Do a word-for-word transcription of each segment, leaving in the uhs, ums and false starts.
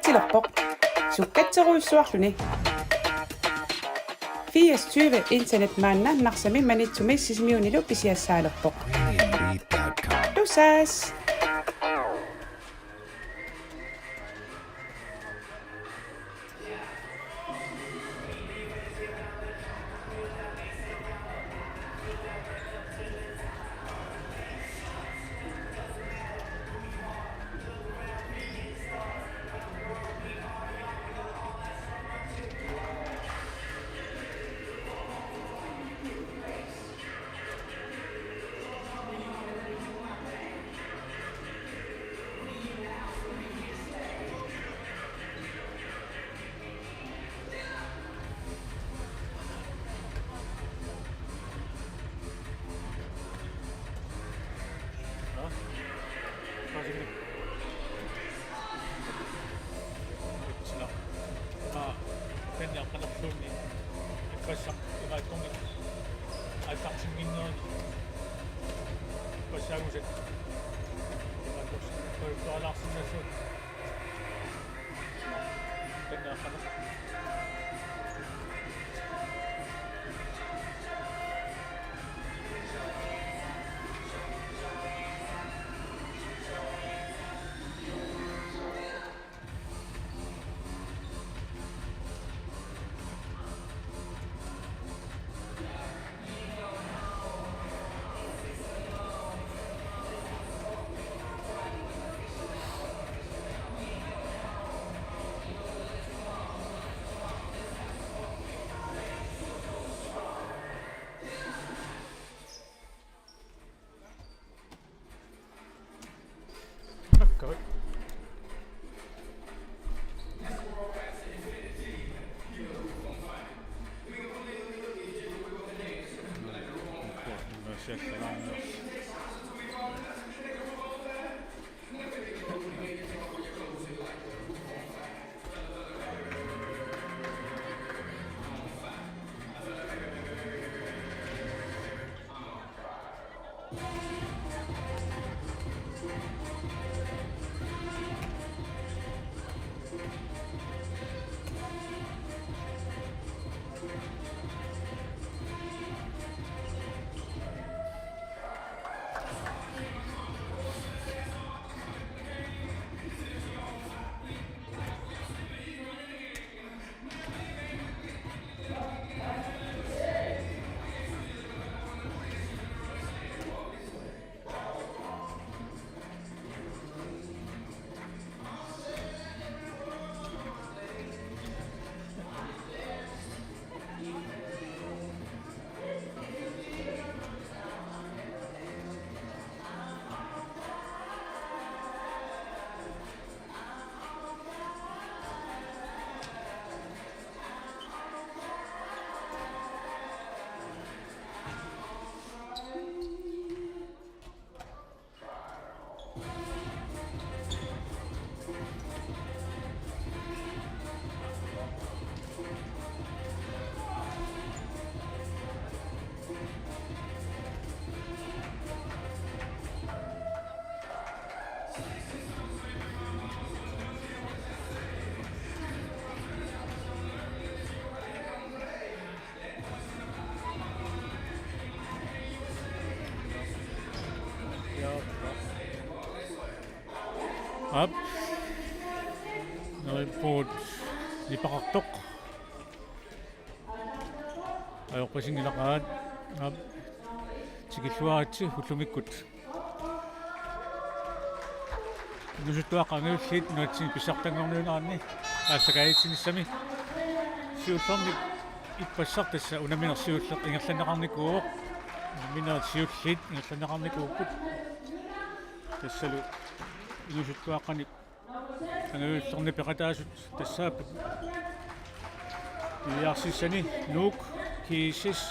Ilerpoq. Sukkatserujussuarluni. Firs tyve internet maanna Narsami, Maniitsumi Sisimiunilu pisiassaalerpoq. Tusass. Aap. Neriuppugut nipaqartoq. Ajoqusinngilaat. Aap. Tikilluaritsi ullumikkut. Inuusuttuaqqat angajulliit nunatsinni pissartanngorniunneranni aallakaatitsinissami. Siullermik ippassaq tassa unammineq siulleq ingerlanneqarnikuuvoq. Unamminerit siulliit ingerlanneqarnikuupput. Tassalu inuusuttuaqqanik angajullerni peqataasut tassaapput. Iliarsiassani Nuuk, G S S,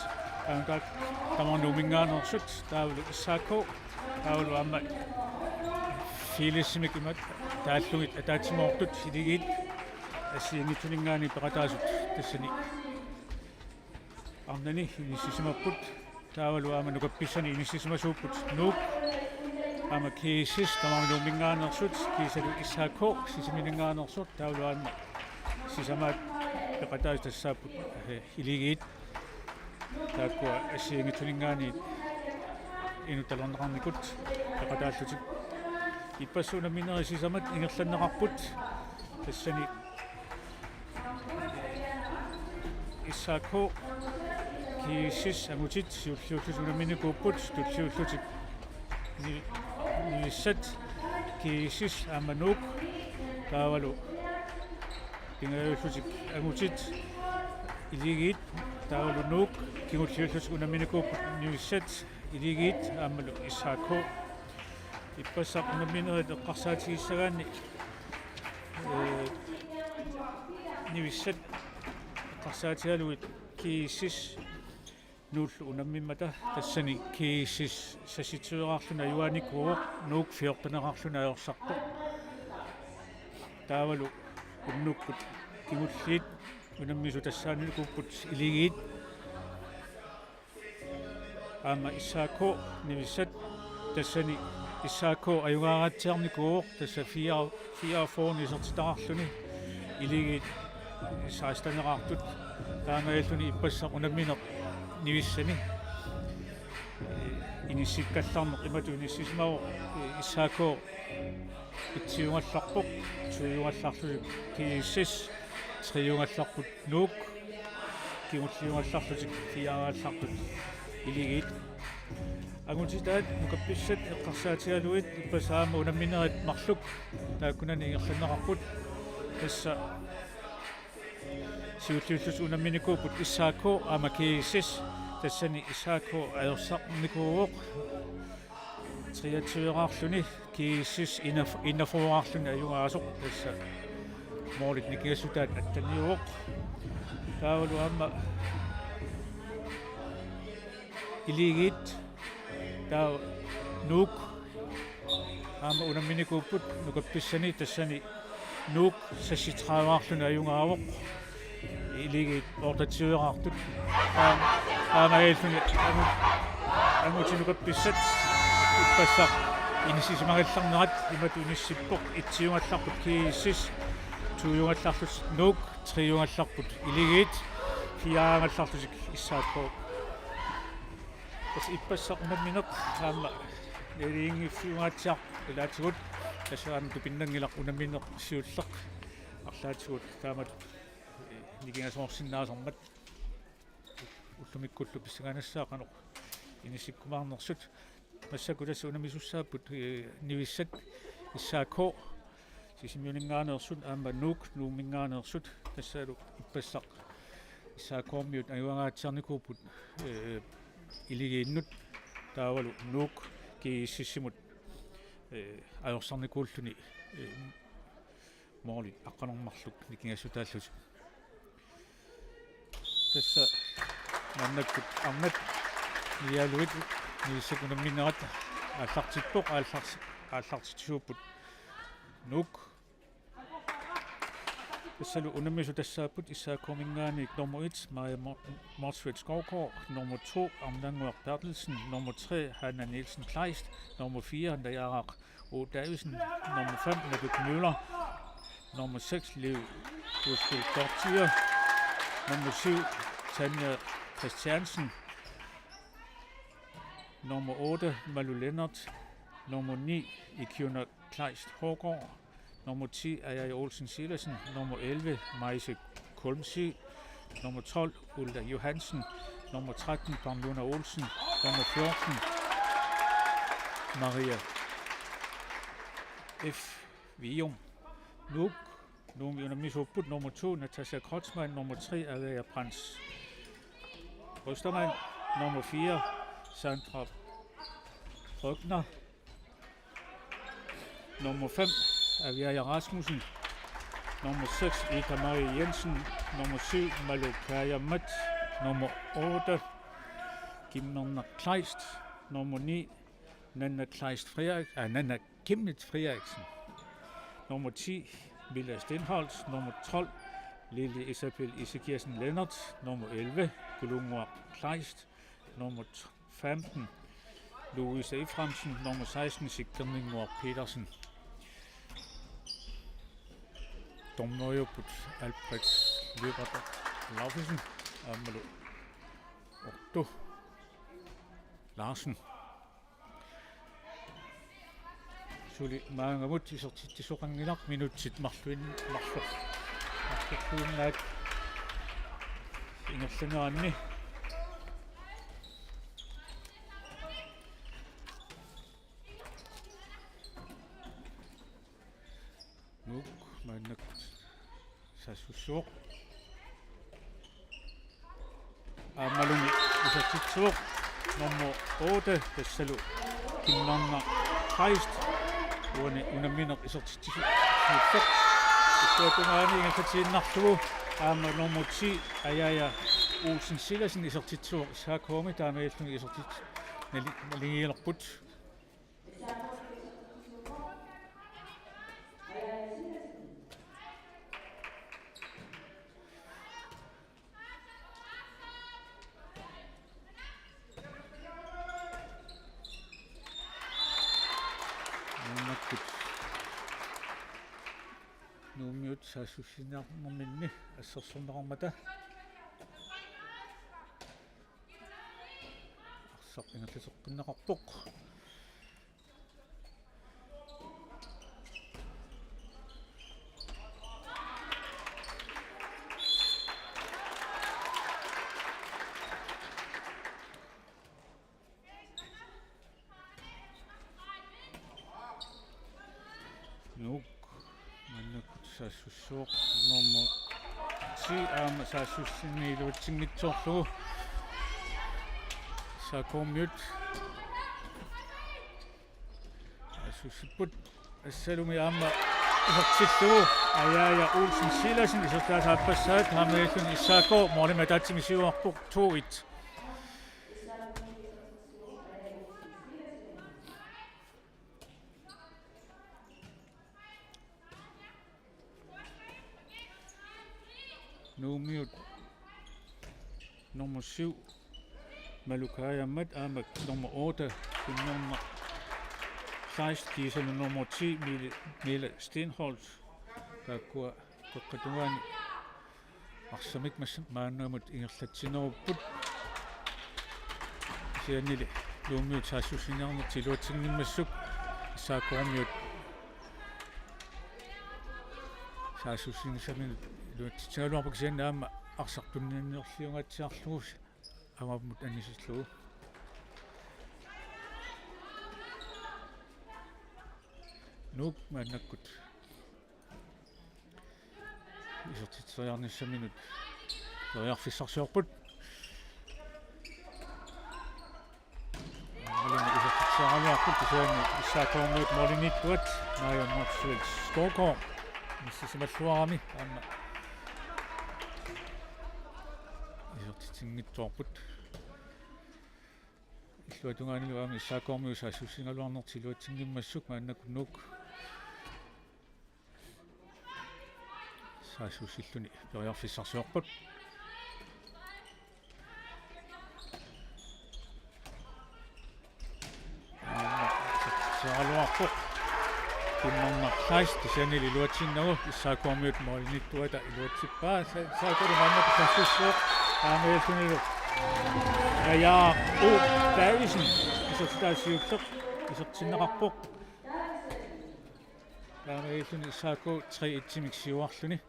aamma taakku tamarmik Nuumminngaanneersut, taavalu S A K, taavalu aamma Fiilisimik imaat taallugit ataatsimoortut Iligiit assigiinngitsuninngaanniit peqataasut tassani arnani inissisimapput. Taavalu aamma nukappissani inissisimasuupput Nuuk, Aamma G S S, tamarmik Nuumminngaanneersut, kiisalu S A K, Sisimiuninngaanneersoq, taavalu aamma sisamaat peqataasut tassaapput, eh, Iligiit. Taakkua assigiinngitsuninngaanniit inuttalerneqarnikut peqataallutik. Ippassaq unamminerit sisamat ingerlanneqarput. Tassani S A K, G S S angutit siulliullutik unamminikuupput, tulliullutik Ni-, Niviaat, G S S aamma Nuuk, taavalu pingajuullutik angutit Iligiit, taavalu Nuuk, kingulliullutik unamminikuupput Niviaat, Iligiit aammalu S A K. Ippassaq unamminerit eqqarsaatigissagaanni, eh, Niviaat eqqarsaatigalugit G S S Nuullu unammimmata, tassani G S S seksogtyveqarluni ajugaanikuuvoq, Nuuk fjorteneqarluni ajorsarpoq. Taavalu unnukkut kingulliit unammisut tassaanikuupput Iligiit aamma S A K Niviaat, tassani S A K ajugaangaatsiarnikuuvoq, tassa fire, fireogfyrre isertitaqarluni, Iligiit seksteneqartut, taamaalilluni ippassaq unammineq Niviaani inissikkallarneq imatut inissisimavoq, S A K etsiugallarpoq, toiugallarlutik G S S, triugallarput Nuuk, kingulliugallarlutik firegallartut Iligiit. Angutitaat nukappissat eqqarsaatigalugit ippassaq aamma unamminerit marluk taakkunani ingerlanneqarput. Tassa siulliullutik unamminikuupput S A K aamma G S S, tassani S A K ajorsarnikuuvoq, treogtyveqarluni, G S S enogfyrreqarluni ajugaasoq, tassa målit nikingassutaat atteniuvoq. Taavalu aamma Iligiit, taava Nuuk aamma unamminikuupput nukappissani, tassani Nuuk seksogtrediveqarluni ajugaavoq, Iligiit otteogtyveqartut. Aam-, aamma ajalluni angu-, angutit nukappissat ippassaq inissisimagallarnerat imatut inissippoq: etsiugallarput G S S, toiugallarlutik Nuuk, triugallarput Iligiit, firegallarlutik S A K. Tassa ippassaq unammineq aamma naligiinngiffiungaatsiaq ilaatigut, tassa aamma tupinnanngilaq unammineq siulleq arlaatigut taamatut, eh, nikingasoorsinnaasarmat. Ullumikkullu pissanganassaaq qanoq inissikkumaarnersut. Massakkut tassa unammisussaapput, eh, Niviaat, S A K Sisimiuninngaanneersut aamma Nuuk Nuumminngaanneersut, tassalu ippassaq S A K-miut ajugaangaatsiarnikuupput, eh, Iligiinnut, taavalu Nuuk G S S-imut, eh, ajorsarnikuulluni, eh, målit aqqaneq-marluk nikingassutaallutik. Tassa maannakkut arnat niallugu Niviaat unamminerat aallartippoq, aallars-, aallartitsisuupput Nuuk. Tassalu unammisut tassaapput S A K-minngaanniit nummer et, Maja Mo-, Motzfeldt Skovgaard, nummer to, Arnannguaq Berthelsen, nummer tre, Hanna Nielsen Kleist, nummer fire, Najaaraq O. Davidsen, nummer fem, Natuk Møller, nummer seks, Liv Husbøl Dottir, nummer syv, Tanja Christiansen, nummer otte, Malu Lennert, nummer ni, Ikiuna Kleist Hårgaard, nummer ti, Aja Olsen Sivertsen, nummer elleve, Maise Kolmsi, nummer tolv, Ulla Johansen, nummer tretten, Pamluna Olsen, nummer fjorten, Maria F. Vium. Nuuk, Nuuk unammisuupput, nummer to, Natasha Kreutzmann, nummer tre, Aja Brands Østermann, nummer fire, Sandra Brückner, nummer fem, Aviaja Rasmussen, nummer seks, Ida Marie Jensen, nummer syv, Malu Kajamat, nummer otte, Kimmerna Kleist, nummer ni, Nanna Kleist Frederik-, ah, Nanna Chemnitz Frederiksen, nummer ti, Mille Stenholt, nummer tolv, Lille Isabel Ezekiassen Lennert, nummer elleve, Kulunguaq Kleist, nummer femten, Louise Efraimsen, nummer seksten, Sikkerninnguaq Petersen. Dommeriupput Albrecht Lyberth Laufesen aammalu Otto Larsen. Suli maannamut isertitsisoqanngilaq, minutsit marluin-, marlor-, marlorluinnaat ingerlaneranni. Nuuk maannakkut saassussivoq. Aammalumi isertitsivoq nummer otte, tassalu Kimmernaq Kleist. Uani unammineq isertitsisuupput. Illuatungaani ingerlatiinnarlugu aamma nummer ti, Ajaja Olsen Silassen, isertitsivoq S A K-mi, taamaalilluni isertits-, nali-, naligiilerput. Maannakkut Nuummiut saassussiniarnerminni assersorneqarmata arsaq ingerlateqqinneqarpoq. Nuuk maannakkut saassussivoq, nummer ti aamma saassussineq iluatsinngitsoorlugu. S A K-miut saassussipput, tassalumi aamma isertillugu Ajaja Olsen Silassen isertitaasa aappassaat, taamaalilluni S A K målimik ataatsimik siuarpoq, to et. Nuummiut nummer syv, Malu Kajamat, aamma nummer otte, Kimmernaq Kleist, kiisalu nummer ti, Mille, Mille Stenholt. Taakkua qeqqata tungaani arsamik mas-, maannamut ingerlatsinerupput. Kisiannili Nuummiut saassussiniarnertik iluatsinngimmassuk S A K-miut saassussinissaminut iluatsitsigaluarput, kisianni aamma arsaq tunniunniorliungaatsiarlugu avammut anisillugu. Nuuk maannakkut isertitseriarnissaminut periarfissarsiorput. Aammalu isertitseriaraluarput, kisianni S A K-miut målimiittuat, Maja Motzfeldt Skovgaard inissisimalluarami aamma isertitsinngitsoorput. Illuatungaanilu aamma S A K-miut saassussigaluarnertik iluatsinngimmassuk, maannakkut Nuuk saassussilluni periarfissarsiorput. Aamma isertitseriaraluarpoq Kimmernaq Kleist, kisiannili iluatsinnagu, S A K-miut målimiittuata iluatsippaa. Sa-, S A K-lu maannakkut saassussivoq, taamaalillunilu Ajaaq O. Davidsen isertitaasa siulleq isertinneqarpoq. Taamaalilluni S A K tre et-imik siuarluni.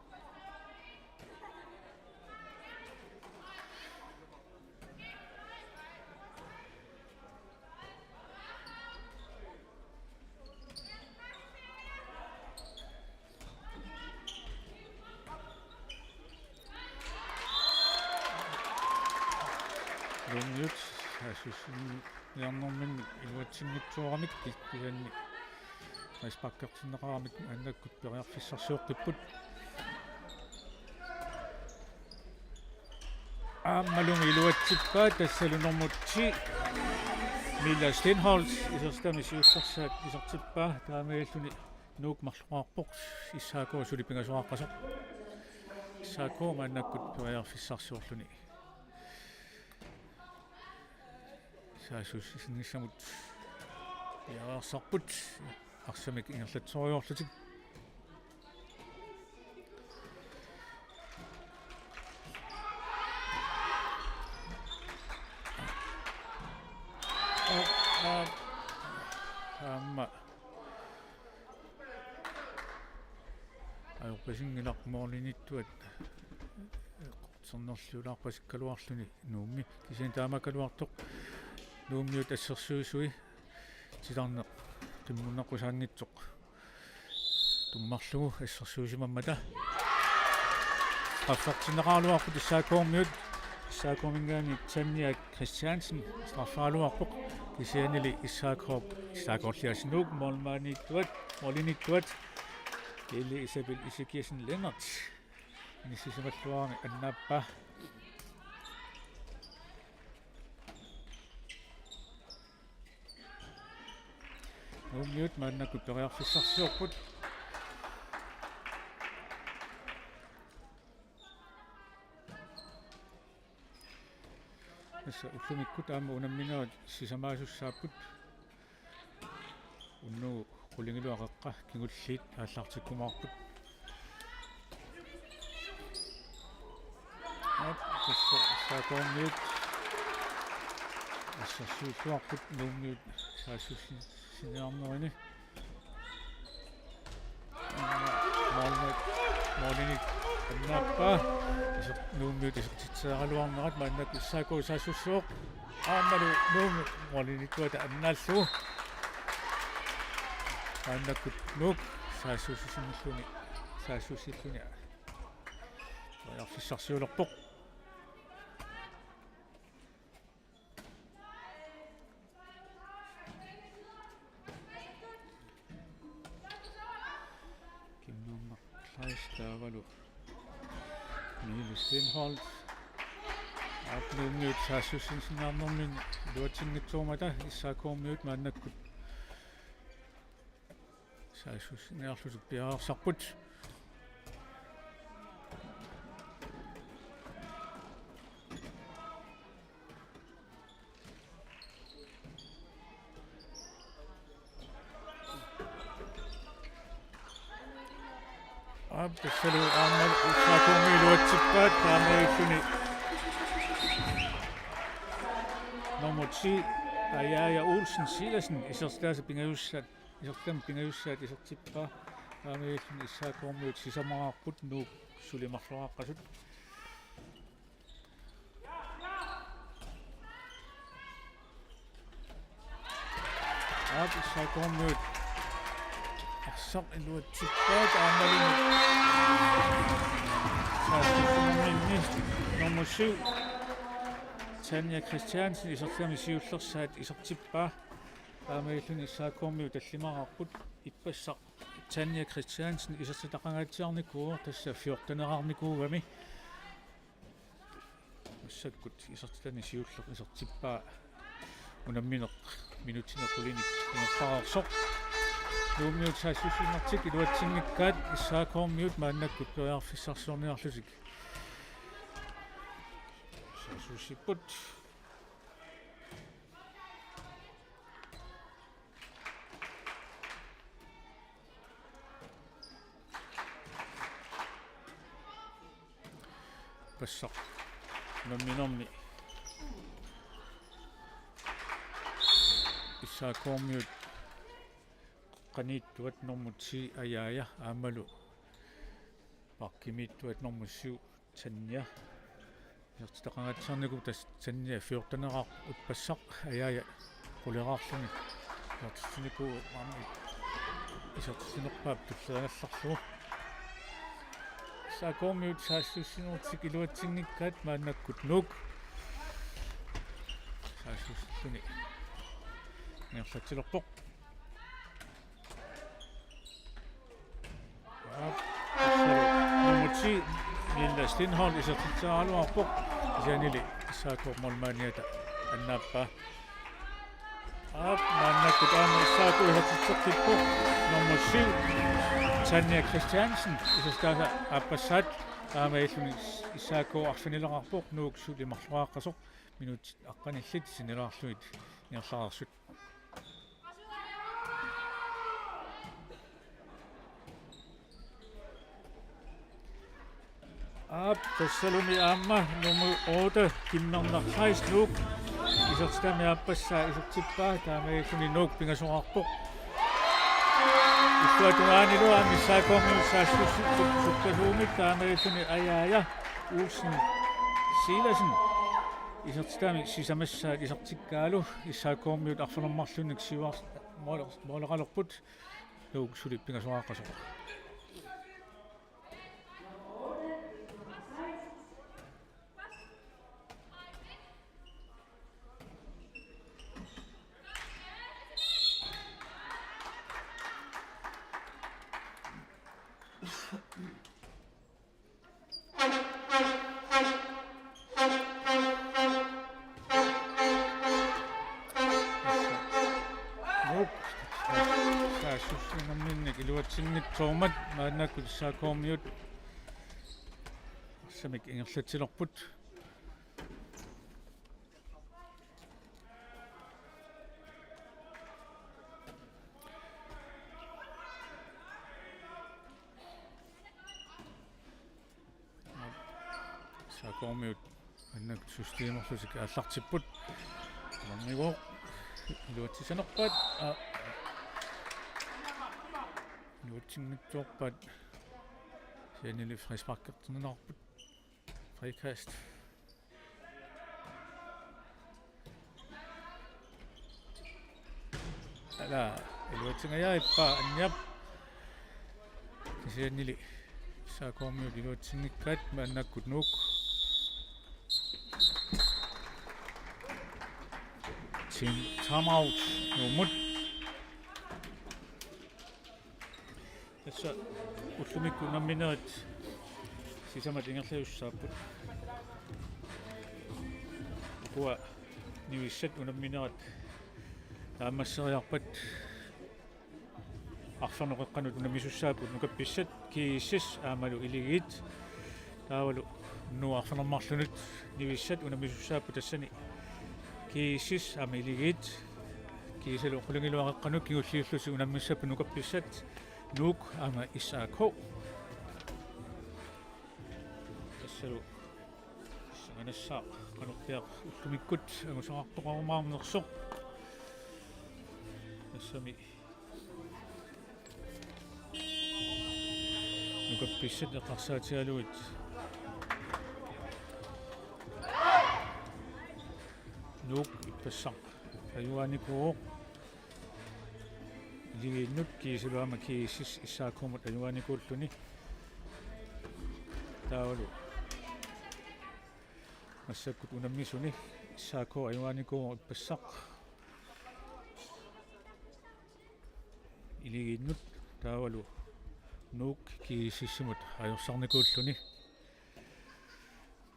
Nuummiut saassussiniarnerminni iluatsinngitsooramik, kisianni frisparkertinneqaramik maannakkut periarfissarsioqqipput. Aammalumi iluatsippaat, tassalu nummer ti, Milla Stenholt, isertitami siullersaat isertippaa, taamaalilluni Nuuk marloqarpoq, S A K suli pingasoqaqqasoq. S A K maannakkut periarfissarsiorluni. S Saassussinissamut piareersarput arsamik ingerlatseriarlutik. Aamma ajorpasinngilaq, målinittuat sernerliulaarpasikkaluarluni Nuummi. Kisianni taamaakkaluartoq Nuummiut assersuisui titarneq qimmunnaqqusaanngitsoq tummarlugu assersuisimammata. Straffertinneqaraluarput S A K-miut. S A K-minngaanniit Tanja Christiansen strafferaluarpoq. Kisiannili S A K, S A K-rliaasinuuk målmandiittuat, målinittuat Lili Isabel Ezekiassen Lennert inissisimalluarani annaappaa. Nuummiut maannakkut periarfissarsiorput. Tassa ullumikkut aamma unamminerat sisamaasussaapput. Unnugu qulingiluat qeqqa kingulliit aallartikkumaarput. Aap, tassa S A K-miut assersuilluarput Nuummiut saassussiniarnerini. Målmand, målinik annaappaa. Iser-, Nuummiut isertitseriaraluarnerat maannakkut S A K saassussivoq. Aammalu Nuummi målinittuata annaallugu. Maannakkut Nuuk saassussisilluni, saassussilluni periarfissarsiulerpoq. Kim Nuummi Kleist taavalu Mille Stenholt. Aap, Nuummiut saassussinissaannerminni iluatsinngitsoormata S A K-miut maannakkut saassussiniarlutik piareersarput. Aap, tassalu aamma S A K-miut iluatsippaat, taamaalilluni nummer ti, Ajaja Olsen Silassen, isertitaasa pingajussaat, isertitaasa pingajussaat isertippaa, taamaalilluni S A K-miut sisamaraarput, Nuuk suli marloraaqqasut. Aap, S A K-miut arsaq iluatsippaat aammalu saassussinerminni nummer syv, Tanja Christiansen, isertitami siullersaat isertippaa. Taamaalilluni S A K-miut tallimaraarput, ippassaq Tanja Christiansen isertitaqangaatsiarnikuuvoq, tassa fjorteneraarnikuugami. Massakkut isertitani siulleq isertippaa unammineq minutsini qulinik ingerlareersoq. Nuummiut saassussinertik iluatsinngikkaat S A K-miut maannakkut periarfissarsiorniarlutik saassussipput. Ippassaq unamminermi S A K-miut qeqqaniittuat nummer ti Ajaja aammalu bakkimiittuat nummer syv Tanja. Isertitaqangaatsiarnikuuvoq, tassa Tanja fjorteneraarpoq ippassaq, Ajaja quleraarluni isertitsinikuuvoq, aamma isertitsinerpaap tulleriinnarlugu. S A K-miut saassussinertik iluatsinngikkaat maannakkut Nuuk saassussilluni ingerlatsilerpoq. Aap, nummer ti, Mille Stenholt isertitseriaraluarpoq. Kisiannili S A K-p målmandiata annaappaa. Aap, maannakkut aamma S A K isertitseqqippoq. Nummer syv, Tanja Christiansen, isertitaasa aappassaat. Taamaalilluni S A K arfinileqarpoq, Nuuk suli marloraaqqasoq. Minutsit aqqanillit sinnilaarlugit ingerlareersut. Aap, tassalumi aamma nummer otte, Kim Mørner Kleist, Nuuk, isertitami aappassaa isertippaa, taamaalilluni Nuuk pingasoqarpoq. Illuatungaanilu aamma S A K-miut saassussipput sukkasuumik, taamaalilluni Ajaaja Olsen Silassen isertitami sisamassaat isertikkaalu, S A K-miut arfineq-marlunnik siuars-, mål-, måleqalerput, Nuuk suli pingasoqaqqasoq. Nuuk saassussinerminnik iluatsinngitsoormat maannakkut S A K-miut arsamik ingerlatsilerput. S A K-miut maannakkut systemerlutik aallartipput. Tamarmigooq iluatsisanerpaat. Aa. Iluatsinngitsoorpaat. Kisiannili frisparkertinneqarput. Frikast. Ala, iluatsingajappaa Anniap. Kisiannili S A K-miut iluatsinngikkaat, maannakkut Nuuk. Team timeout Nuummut. Tassa ullumikkut unamminerit sisamat ingerlasussaapput. Ukua Nivissat unamminerat naammasseriarpat arfernuqeqqanut unammisussaapput Nukappissat, G S S aammalu Iligiit. Taavalu unnugu arfineq-marlunut Nivissat unammisussaapput, tassani G S S aamma Iligiit. Kiisalu qulingiluaqeqqanut kingulliullutik unammissapput Nukappissat, Nuuk aamma S A K. Tassalu pissanganassaaq qanorpiaq ullumikkut angusaqartoqarumaarnersoq. Tassami Nukappissat eqqarsaatigalugit Nuuk ippassaq ajugaanikuuvoq. Iligiinnut kiisalu aamma G S S S A K-mut ajugaanikuulluni. Taavalu massakkut unammisuni S A K ajugaanikuuvoq ippassaq Iligiinnut, taavalu Nuuk G S S-imut ajorsarnikuulluni.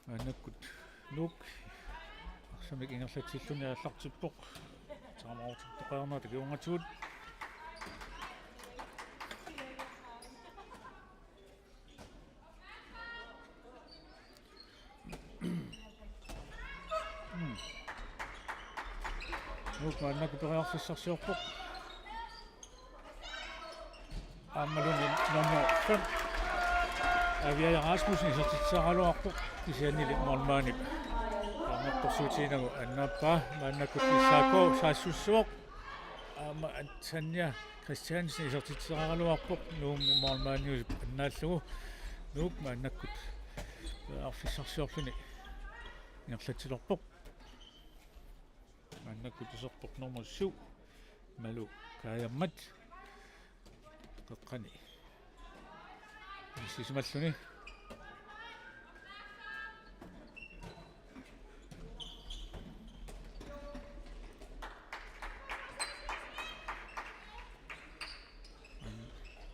Maannakkut Nuuk arsamik ingerlatsilluni aallartippoq. Timeoutittoqarnerata kingornatigut. Nuuk maannakkut periarfissarsiorpoq. Aammalumi nummer fem, Aviaja Rasmussen, isertitseriaraluarpoq, kisiannili målmandip taamaattorsuutigigatsigu annaappaa. Maannakkut S A K saassussivoq. Aamma Tanja Christiansen isertitseriaraluarpoq Nuummi målmandiusup annaallugu. Nuuk maannakkut periarfissarsiorluni ingerlatsilerpoq. Maannakkut iserpoq nummer syv, Malu Kajammat. Qeqqani issisimalluni.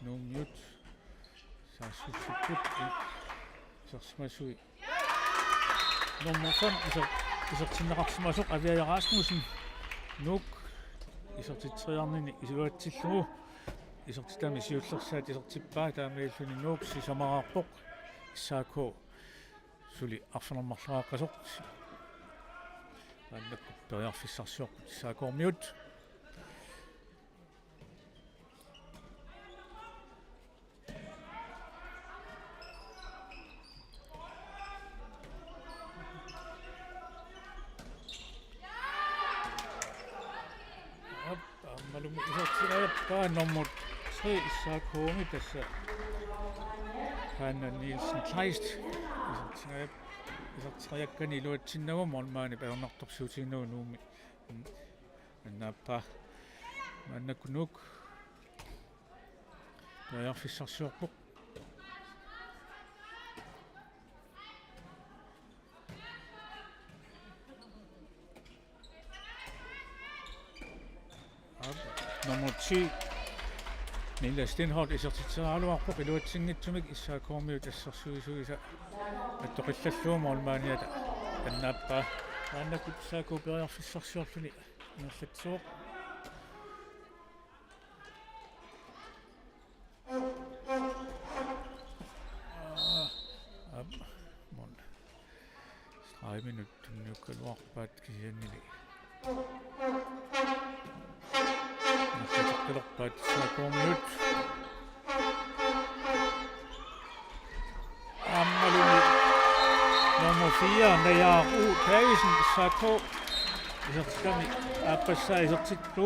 Nuummiut saassussipput, isersimasui nummer fem iser-, isertinneqarsimasoq Aviaja Rasmussen, Nuuk isertitseriarnini iluatsillugu. Isertitami siullersaat isertippaa, taamaalilluni Nuuk sisamaraarpoq, S A K suli arfineq-marloriaqqasoq. Maannakkut periarfissarsiorput S A K-kormiut. Aammalumi isertitseriarpaa nummer tre S A K-mi, tassa Hanna Nielsen Kleist. Isertitseriarpaa, isertitseriakkani iluatsinnagu målmandip ajornartorsiutiginagu Nuummi annaappaa. Maannakkut Nuuk periarfissarsiorpoq. Aap, nummer ti, Mille Stenholt, isertitseriaraluarpoq, iluatsinngitsumik S A K-kormiut assersuisuisa attoqillallugu målmandiata annaappaa. Maannakkut S A K periarfissarsiorluni ingerlatsivoq. Aap, mål. Streg-minut tunniukkaluarpaat kisiannili. Nakkateqqilerpaat S A K-kormiut. Aammalumi nummer fire, Naja U. Davidsen, S A K. Isertitami aappassaa isertittu.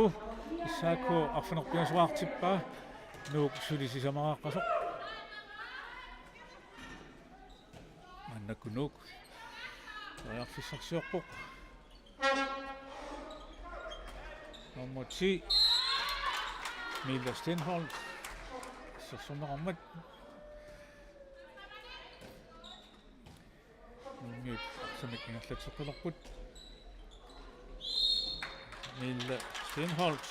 S A K arfineq-pingasoqartippaa. Nuuk suli sisamaraqqasoq. Maannakkut Nuuk periarfissarsiorpoq. Nummer ti, Mille Stenholt. Assersorneqarmat. Nuummiut arsamik ingerlatseqqilerput. Mille Stenholt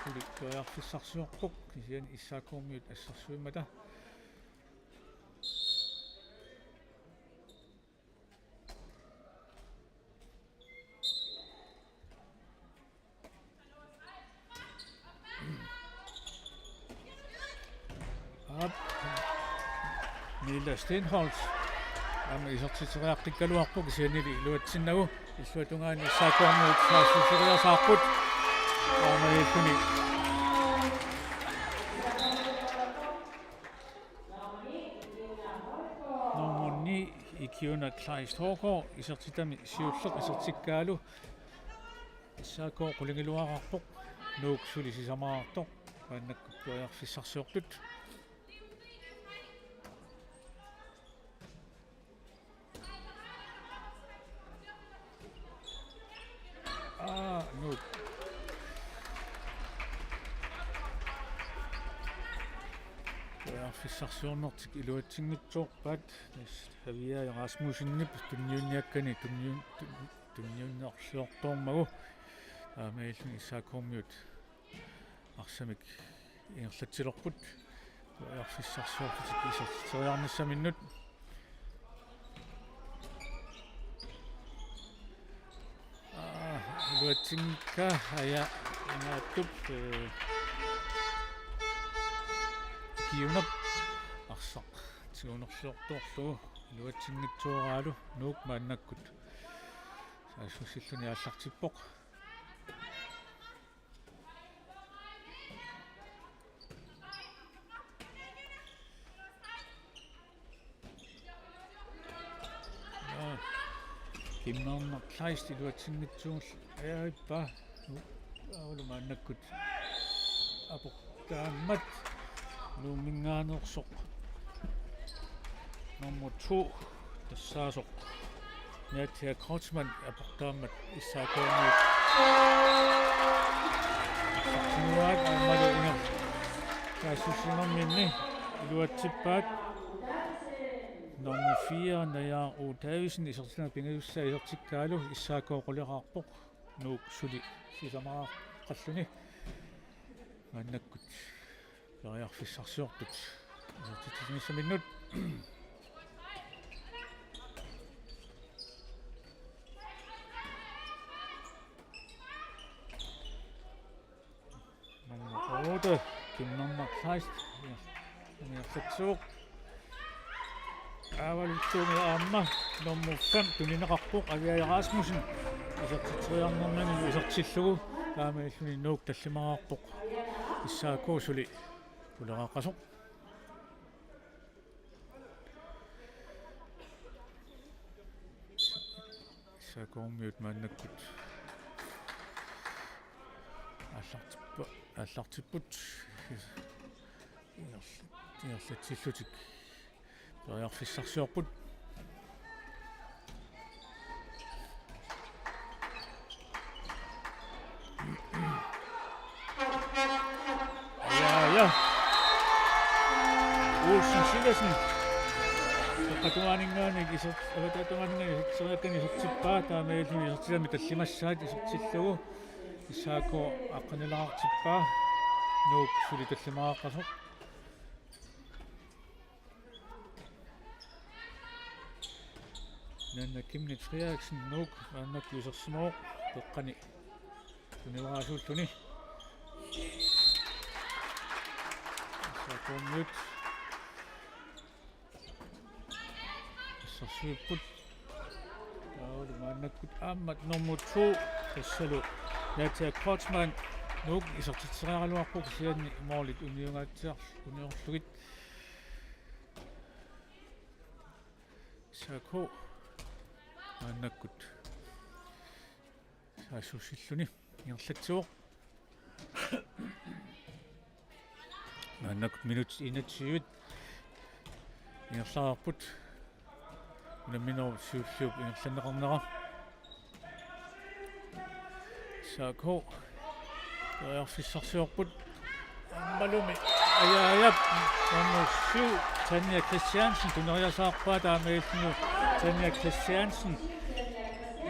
suli periarfissarsiorpoq, kisianni S A K-kormiut assersuimmata. Aap. Mille Stenholt. Aamma isertitseriaqqikkaluarpoq kisiannili iluatsinnagu. Illuatungaani S A K-kormiut saassusseriasaarput. Aamma illuni. Nummer ni, Ikiuna Kleist H K, isertitami siulleq isertikkaalu. S A K qulingiluaqarpoq, Nuuk suli sisamaraartoq, maannakkut periarfissarsiortut. Aa, Nuuk. Periarfissarsiornertik iluatsinngitsoorpaat. Tassa Aviaja Rasmussenip tunniunniakkani tunniun-, tun-, tunniunnerliortoormagu. Aamma illuni S A K-kormiut arsamik ingerlatsilerput. Periarfissarsiorlutik isertitseriarnissaminnut. Aa, iluatsinngikkaa, Aja Ingaattup, ee, Ikiunap arsaq tigunerliortorlugu iluatsinngitsooraalu. Nuuk maannakkut saassussilluni aallartippoq. Aa, Kim Nørner Kleist iluatsinngitsuulluni ajarippaa. Aulu maannakkut aportaammat Nuumminngaanneersoq. Nummer to tassaasoq Nadia Kreutzmann aportaammat S A K-kormiut. Sinuaat aammalu ingerlaassussinerminni iluatsippaat. Nummer fire, Naja O. Davidsen, isertitami pingajussaa isertikkaalu S A K quleqaarpoq. Nuuk suli sisamaraqqalluni. Maannakkut periarfissarsiortut isertitsinissaminnut. Nummer otte, Kim Nørner Kleist. Ja, nummer seks. Avaluttuumi aamma nummer fem tunineqarpoq, Aviaja Rasmussen. Isertitseriarnermini isertillugu taamaalilluni Nuuk tallimareerpoq S A K suli puleraqqasoq. S A K-miut maannakkut aallartippa-, aallartipput. Ingerl-, ingerlatsillutik periarfissarsiorput. Ja, ja. Olsen Sivertsen. Qatuaaninngaanniit iser-, qatuaaninngaanniit isertitseriakkani isertippaa, taamaalilluni isertitami tallimassaat isertillugu. S A K aqqanilaartippaa. Nuuk suli tallimareeqqasoq. Nanna Chemnitz Frederiksen, Nuuk, maannakkut isersimavoq, peqqani tunivaraasuulluni. S A K-miut assersuipput. Taavalu maannakkut aamma nummer to, tassalu Nadia Kreutzmann, Nuuk, isertitseriaraluarpoq kisianni målit uniungaatsiar-, uniorlugit. S A K maannakkut saassussilluni ingerlatsivoq. Maannakkut minutsit enogtyve ingerlareerput. Unamminerup siulliup ingerlanneqarnera. S A K periarfissarsiorput. Aammalumi. Ajaajap. Nummer syv, Tanja Christiansen, tuneriasaarpaa, taamaalilluni Tanja Christiansen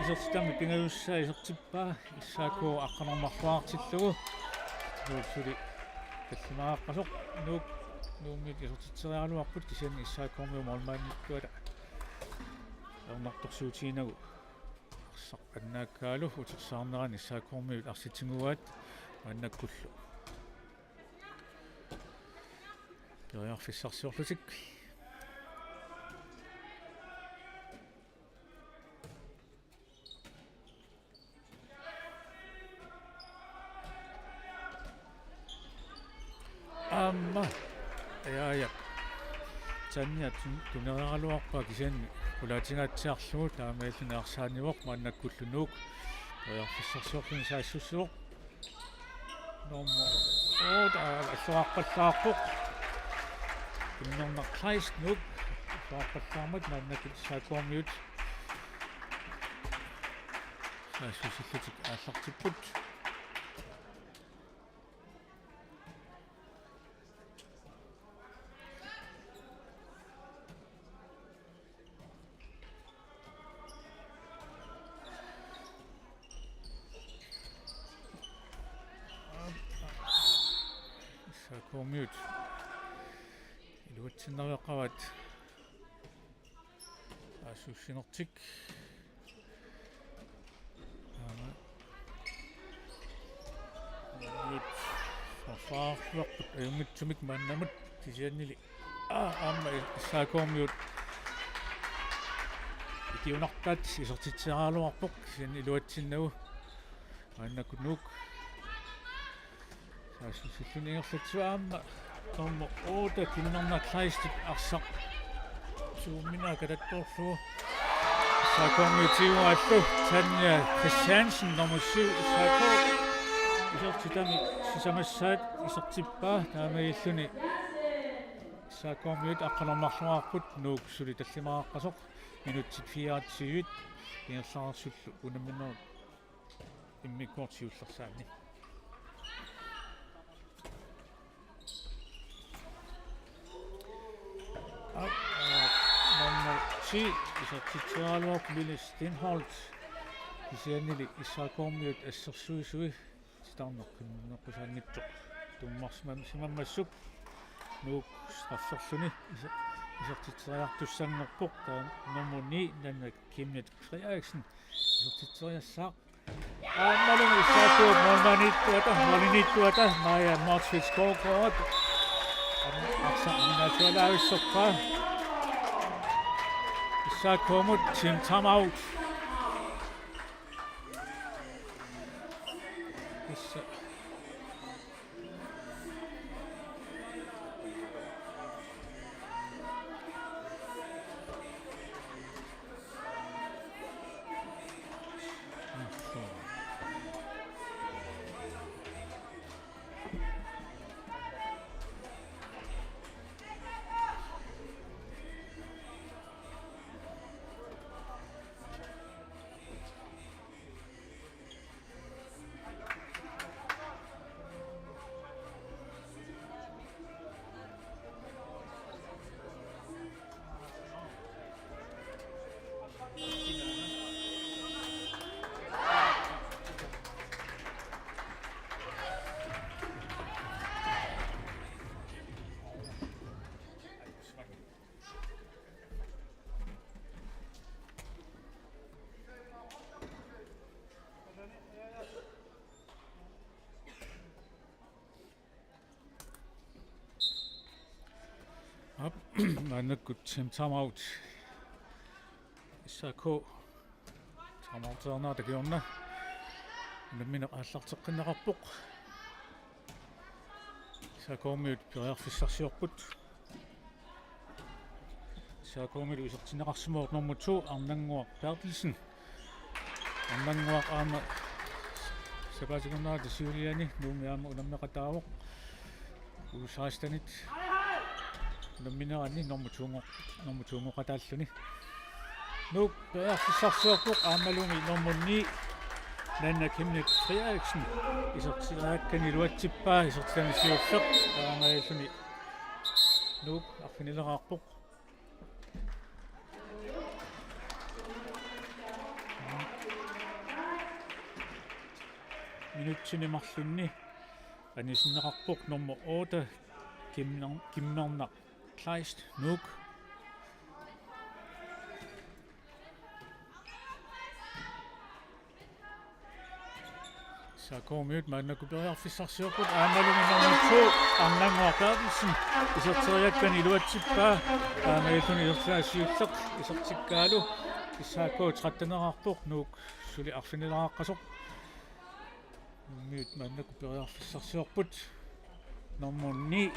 isertitami pingajussaa isertippaa, S A K aqqaneq-marluartillugu. Nuuk suli tallimareeqqasoq. Nuuk, Nuummiut isertitseriaraluarput, kisianni S A K-miut målmandiuata ajornartorsiutiginagu arsaq annaakkaalu utersaarnerani S A K-miut arsaq tiguaat maannakkullu periarfissarsiorlutik. Aamma. Ja, ja. Tanja tun-, tuneriaraluarpaa kisianni qulaatingaatsiarlugu, taamaalilluni arsaannivoq, maannakkullu Nuuk periarfissarsiorluni saassussivoq. Nummer otte, aa, alluaqqallaarpoq. Kimmernaq Kleist, Nuuk. Alluaqqallaarmat maannakkut S A K-miut saassussillutik aallartipput. S A K-miut iluatsinnaveqaat saassussinertik. Aamma. Nuuk forsvarerluarput ajunngitsumik maannamut, kisiannili. Aa, aamma S A K-miut ikiunartaat isertitseriaraluarpoq, kisianni iluatsinnagu. Maannakkut Nuuk saassussilluni ingerlatsivoq, aamma nummer otte, Kimmernaq Kleistip arsaq tuumminaa katattoorlugu. S A K-miut tiguaallu, Tanja Christiansen, nummer syv, S A K. Isertitami sisamassaat isertippaa, taamaalilluni S A K-miut aqqaneq-marluarput, Nuuk suli tallimareeqqasoq, minutsit fireogtyve ingerlareersullu unamminerup immikkoortoq siullersaanni. Aa, nummer ti, isertitseriaraluarpoq, Mille Stenholt. Kisiannili S A K-miut assersuisui titarneq qimmeqqusaanngitsoq tummarsimam-, simammassuk Nuuk strafferluni iser-, isertitseriartussanngorpoq, taava nummer ni, Nanna Chemnitz Frederiksen, isertitseriassaaq. Aammalumi S A K-p målmandiittuata, målmandiittuata, Maja Motzfeldt Skovgaard. Arsaq annaassualaavissorpaa. S A K-mut team timeout. Aap, maannakkut time out. S A K. Time out-ernaata kingorna. Unammineq aallarteqqinneqarpoq. S A K-miut periarfissarsiorput. S A K-miut isertinneqarsimavoq nummer to, Arnannguaq Berthelsen. Arnannguaq aamma sapaatip akunnerata siuliani Nuummi aamma unammeqataavoq. U seksten-it unamminerani nummer to-ngo-, nummer to-ngoqataalluni. Nuuk periarfissarsiorpoq aammalumi nummer ni, Nanna Chemnitz Frederiksen. Isertitseriakkani iluatsippaa, isertitani siulleq, taamaalilluni Nuuk arfinileraarpoq. Minutsini marlunni anisinneqarpoq nummer otte, Kimmer-, Kimmernaq Kleist, Nuuk. S A K-miut maannakkut periarfissarsiorput, aammalumi nummer to, Arnannguaq Berthelsen, iserteriakkani iluatsippaa, taamaalilluni isertitani siulleq, isertikkaalu S A K tretten-eraarpoq, Nuuk suli arfinileraqqasoq. Nuummiut maannakkut periarfissarsiorput. Nummer ni,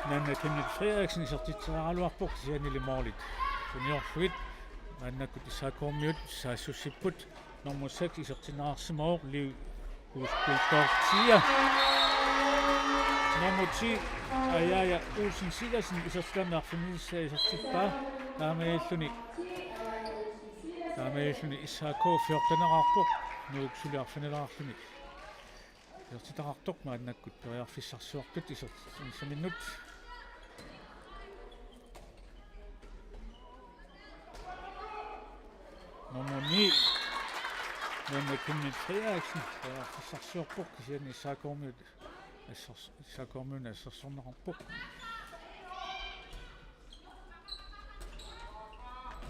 Nanna Chemnitz Frederiksen, isertitseriaraluarpoq, kisiannili målit tuniorlugit. Maannakkut S A K-miut saassussipput. Nummer seks isertinneqarsimavoq, Liv Kuuskuustortia. Nummer ti, Ajaja Olsen Sivertsen, isertitani arfinilissaa, isertippaa. Taamaalilluni, taamaalilluni S A K fjorten-eraarpoq, Nuuk suli arfinileraarluni isertitaqartoq. Maannakkut periarfissarsiorput isertitsinissaminnut. Nummer ni, Nanna Chemnitz Frederiksen, periarfissarsiorpoq, kisianni S A K-miut assers-, S A K-miunit assersorneqarpoq.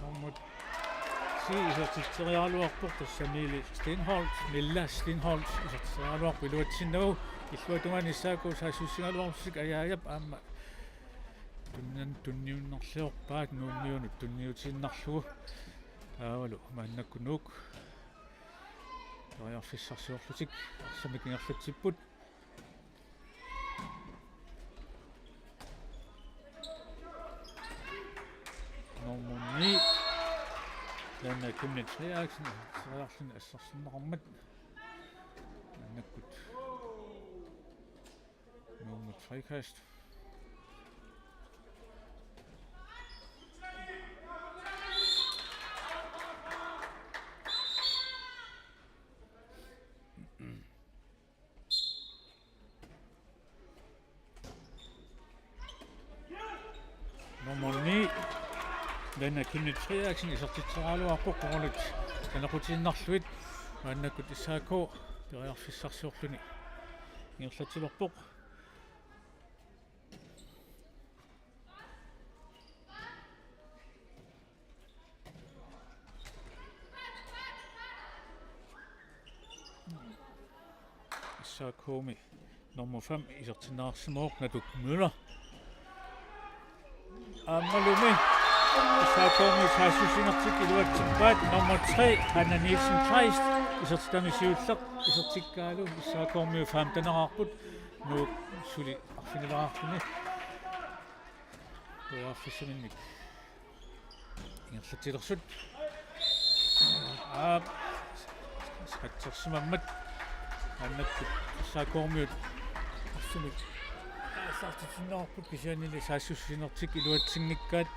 Nummer ti isertitseriaraluarpoq, tassa Mille Steenholdt, Mille Steenholdt isertitseriaraluarpoq iluatsinnagu, illuatungaani S A K saassussigaluarlutik, Ajajap aamma tunnian-, tunniunnerliorpaat Nuummiunut tunniutiinnarlugu. Taavalu maannakkut Nuuk periarfissarsiorlutik arsamik ingerlatsipput. Nummer ni, Nanna Chemnitz Frederiksen, periarfissarsiorluni assersorneqarmat. Maannakkut Nuummut frikast. Nummer ni, Nanna Chemnitz Frederiksen, isertitseriaraluarpoq, korneri saneqqutiinnarlugit. Maannakkut S A K periarfissarsiorluni ingerlatsilerpoq. S A K-mi nummer fem isertinneqarsimavoq, Natuk Møller. Aammalumi S A K-mi saassussinertik iluatsippaat, nummer tre, Hanna Nielsen Kleist, Isertitami siulleq isertikkaalu S A K-kormiut femteneqarput, Nuuk suli arfinileqarluni periarfissaminnik ingerlatsilersut. Aap, katsersimammat maannakkut S A K-kormiut arsamik aallartitsiinnarput, kisiannili saassussinertik iluatsinngikkaat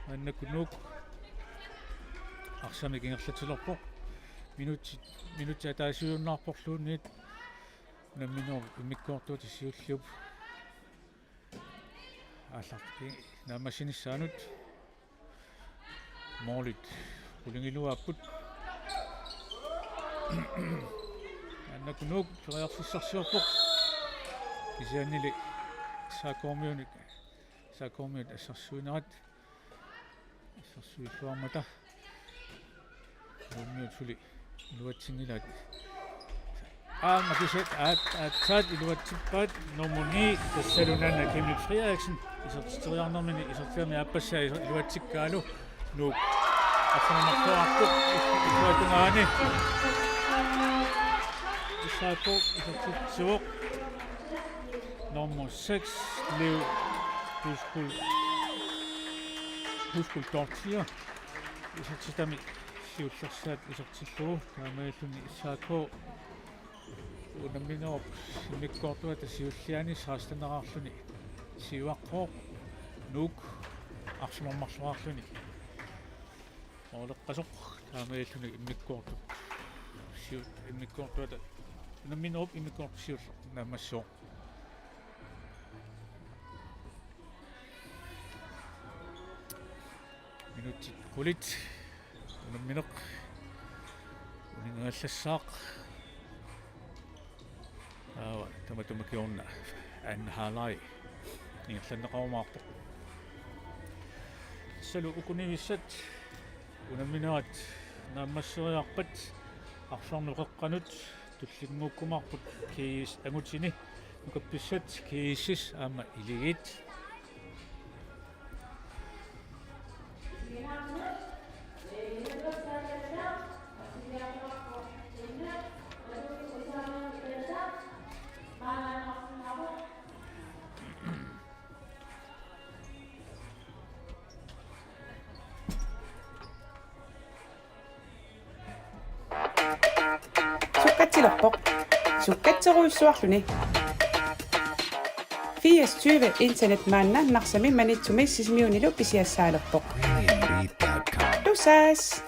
maannakkut Nuuk arsamik ingerlatsilerpoq. Minutsit, minutsit ataasiinnarporluunniit unamminerup immikkoortuata siulliup aallartippoq naammassinissaanut. Målit qulingiluaapput. Maannakkut Nuuk periarfissarsiorpoq. Kisiannili S A K-kormiunik, S A K-kormiut assersuinerat. Assersuilluarmata. Nuummiut suli iluatsinngilaat. Aamma kisiat aat-, aatsaat iluatsippaat, nummer ni, tassalu Nanna Kimmi Frederiksen. Isertitseriarnermini isertitami aappassaa iser-, iluatsikkaalu. Nuuk arfineq-marluarpoq illuatungaani. S A K isertitsivoq. Nummer seks, Leo Huskul, Huskul Dortier. Isertitami siullersaat isertillugu, taamaalilluni S A K unamminerup immikkoortuata siulliani seksteneqarluni siuaqqooq, Nuuk arfineq-marluarluni måleqqasoq, taamaalilluni immikkoortup siu-, immikkoortuata, unamminerup immikkoortup siulleq naammassivoq. Minutsit qulit unammineq uninngagallassaaq. Aap, tamatuma kingorna anden halvleg ingerlanneqarumaarpoq. Tassalu uku nivissat unamminerat naammasseriarpat arsarneq qeqqanut tullinnguukkumaarput G S angutini, nukappissat G S S aamma Iligiit. Sukkatsilerpoq. Sukkatserujussuarluni. Firs tyve internet maanna Narsami, Maniitsumi Sisimiunilu pisiassaalerpoq. Tusass!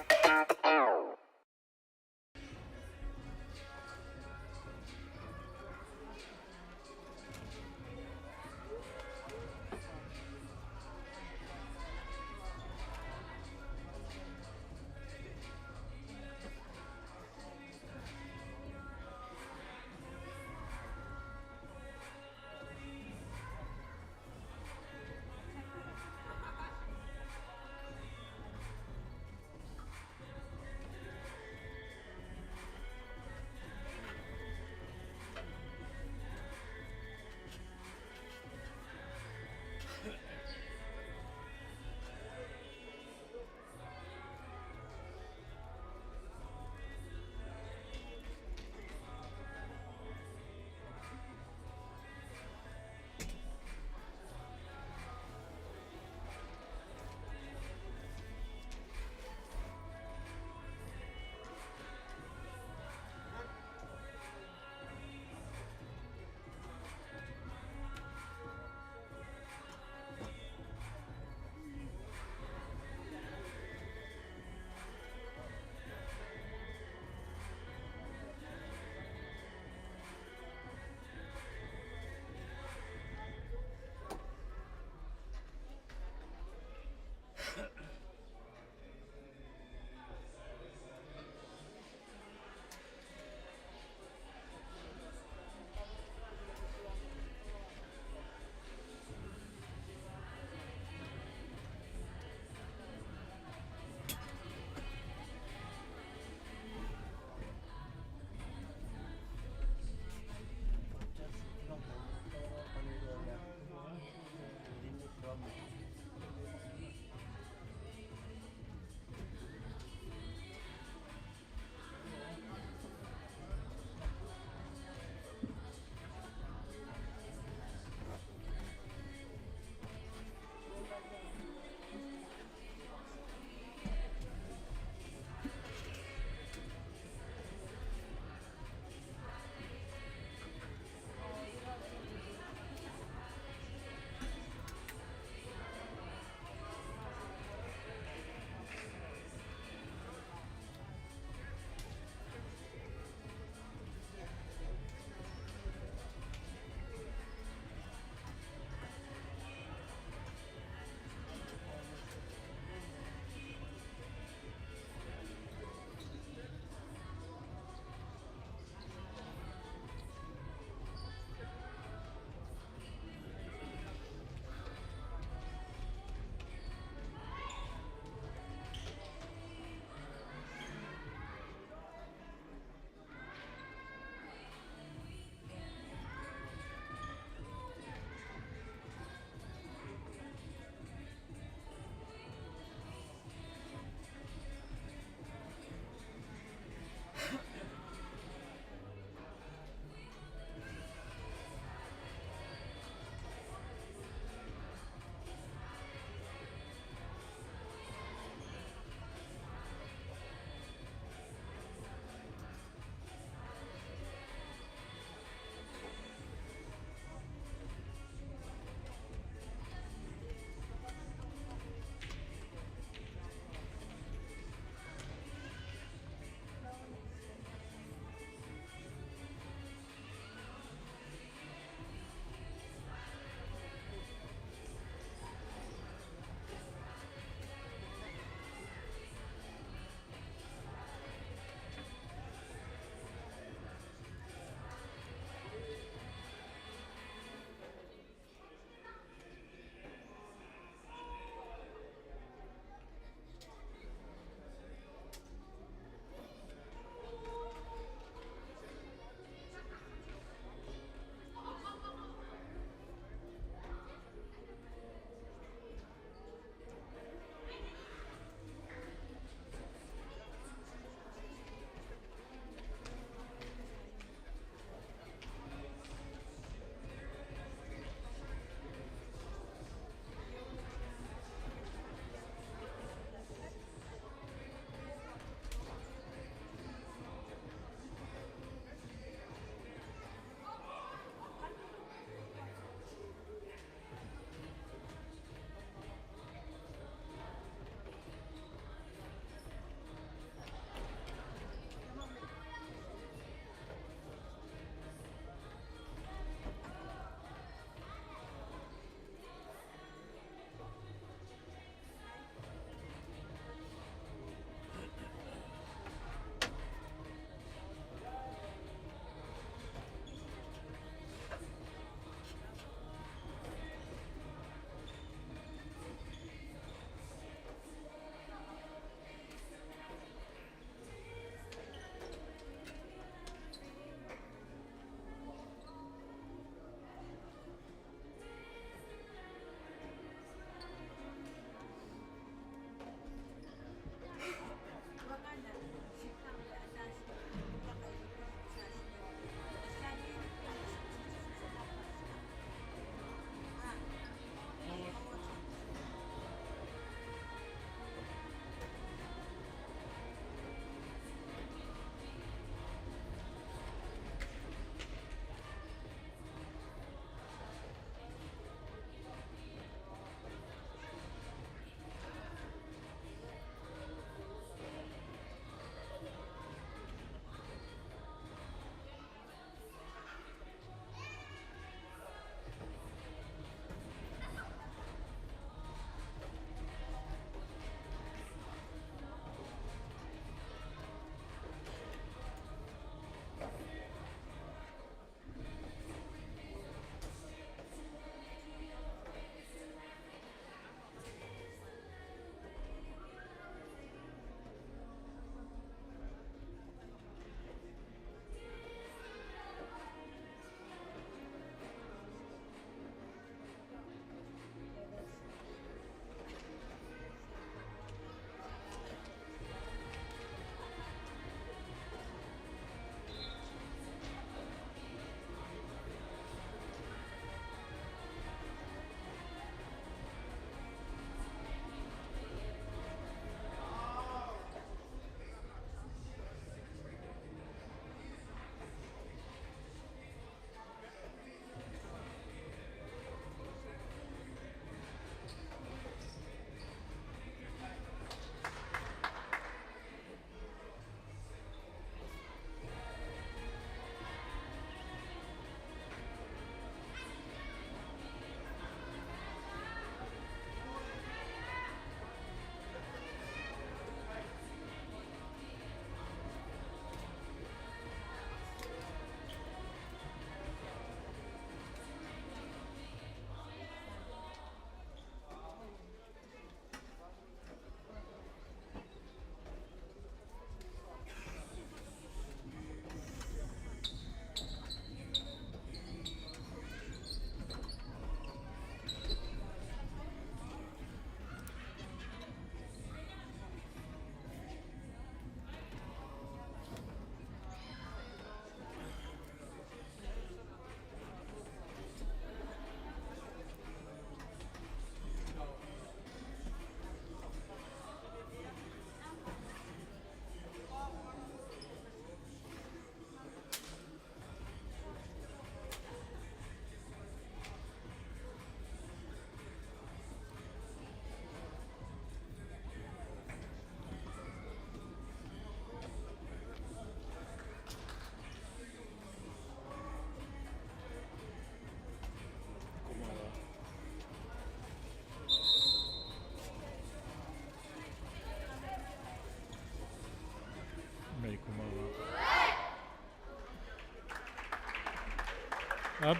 Aap.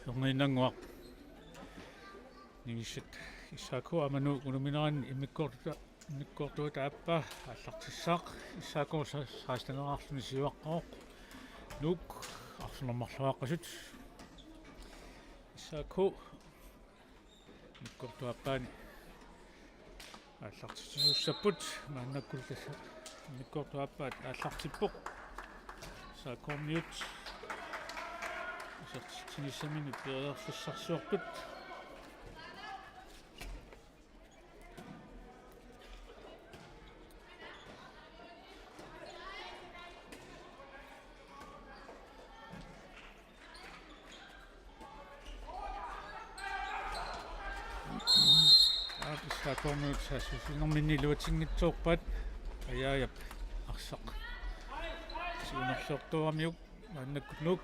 Erniinnannguaq. Niviarsiat S A K aamma Nuuk unammineranni immikkoortuata, immikkoortuata aappaa aallartissaaq. S A K sa-, seksteneqarluni siuaqqavoq. Nuuk arfineq-marluaqqasut. S A K immikkoortup aappaani aallartitsisussapput, maannakkut tassa immikkoortup aappaat aallartippoq. S A K-miut isertitsinissaminut periarfissarsiorput. Aap, S A K-miut saassussinerminni iluatsinngitsoorpaat. Ajaajap arsaq siunerliortuugamiuk, maannakkut Nuuk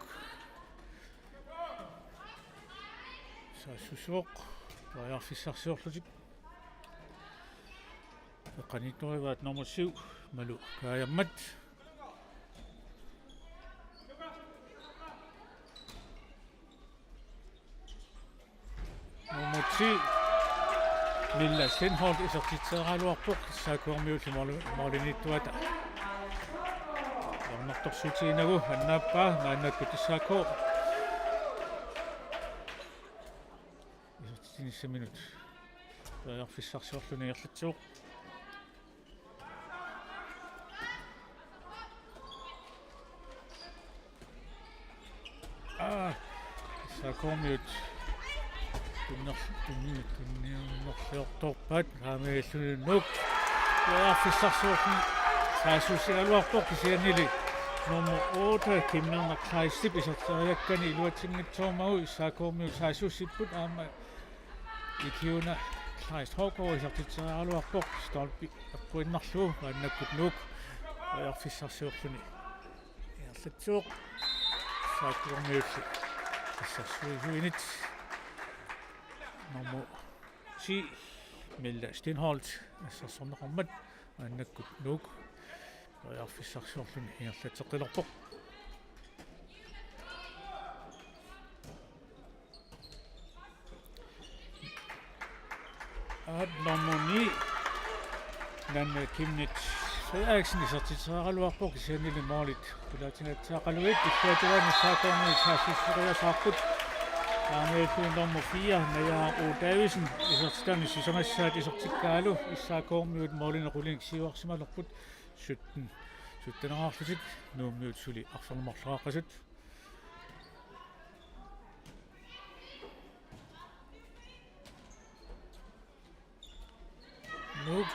saassussivoq periarfissarsiorlutik. Eqqaniittorivaat nummer syv, Malu Kaajammat. Nummer ti, Milla Stenholt, isertitseriaraluarpoq S A K-miullu måli-, målimiittuata. Hjørnertorsuutigiinnagu annaappaa, maannakkut S A K isertitsinissaminut periarfissarsiorluni ingerlatsivoq. Aa, S A K-miut tunner-, tunni-, tunniunnerliortorpaat, aamma illunut Nuuk periarfissarsiorluni saassussigaluarpoq, kisiannili nummer otte, Kim Lennart Kleistip, iserteriakkani iluatsinngitsoormagu S A K-miut saassussipput, aamma Ikiuna Kleist Hårgaard isertitseriaraluarpoq, stolpi eqquinnarlugu, maannakkut Nuuk periarfissarsiorluni ingerlatsivoq. S A K-miullu assersuisuinit nummer ti, Milla Stenholt, assersorneqarmat, maannakkut Nuuk periarfissarsiorluni ingerlatseqqilerpoq. Aap, nummer ni, Nanna Chemnitz Frederiksen, isertitseriaraluarpoq, kisiannili målit qulaatingatsiaqaluit. Illuatungaanik S A K-miut saassusseriasaarput. Aamma nummer fire, Naja O. Davidsen, isertitani sisamassaat isertikkaalu, S A K-miut målinik qulinik siuarsimalerput, sytten sytteneqarlutik, Nuummiut suli arfineq-marluaqqasut. Nuuk.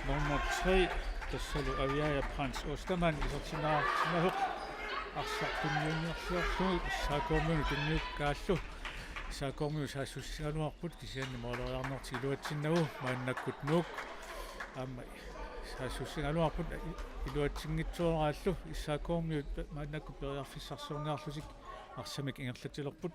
Nummer tre, tassalu Aviaja Frans Ostermann, isertitseriaraluarpoq. Arsaq tunniunnerliorlugu, S A K-miunut tunniukkaallu. S A K-miut saassussigaluarput, kisianni måleriarnertik iluatsinnagu, maannakkut Nuuk aamma saassussigaluarput, iluatsinngitsooraallu, S A K-miut maannakkut periarfissarsiorniarlutik arsamik ingerlatsilerput.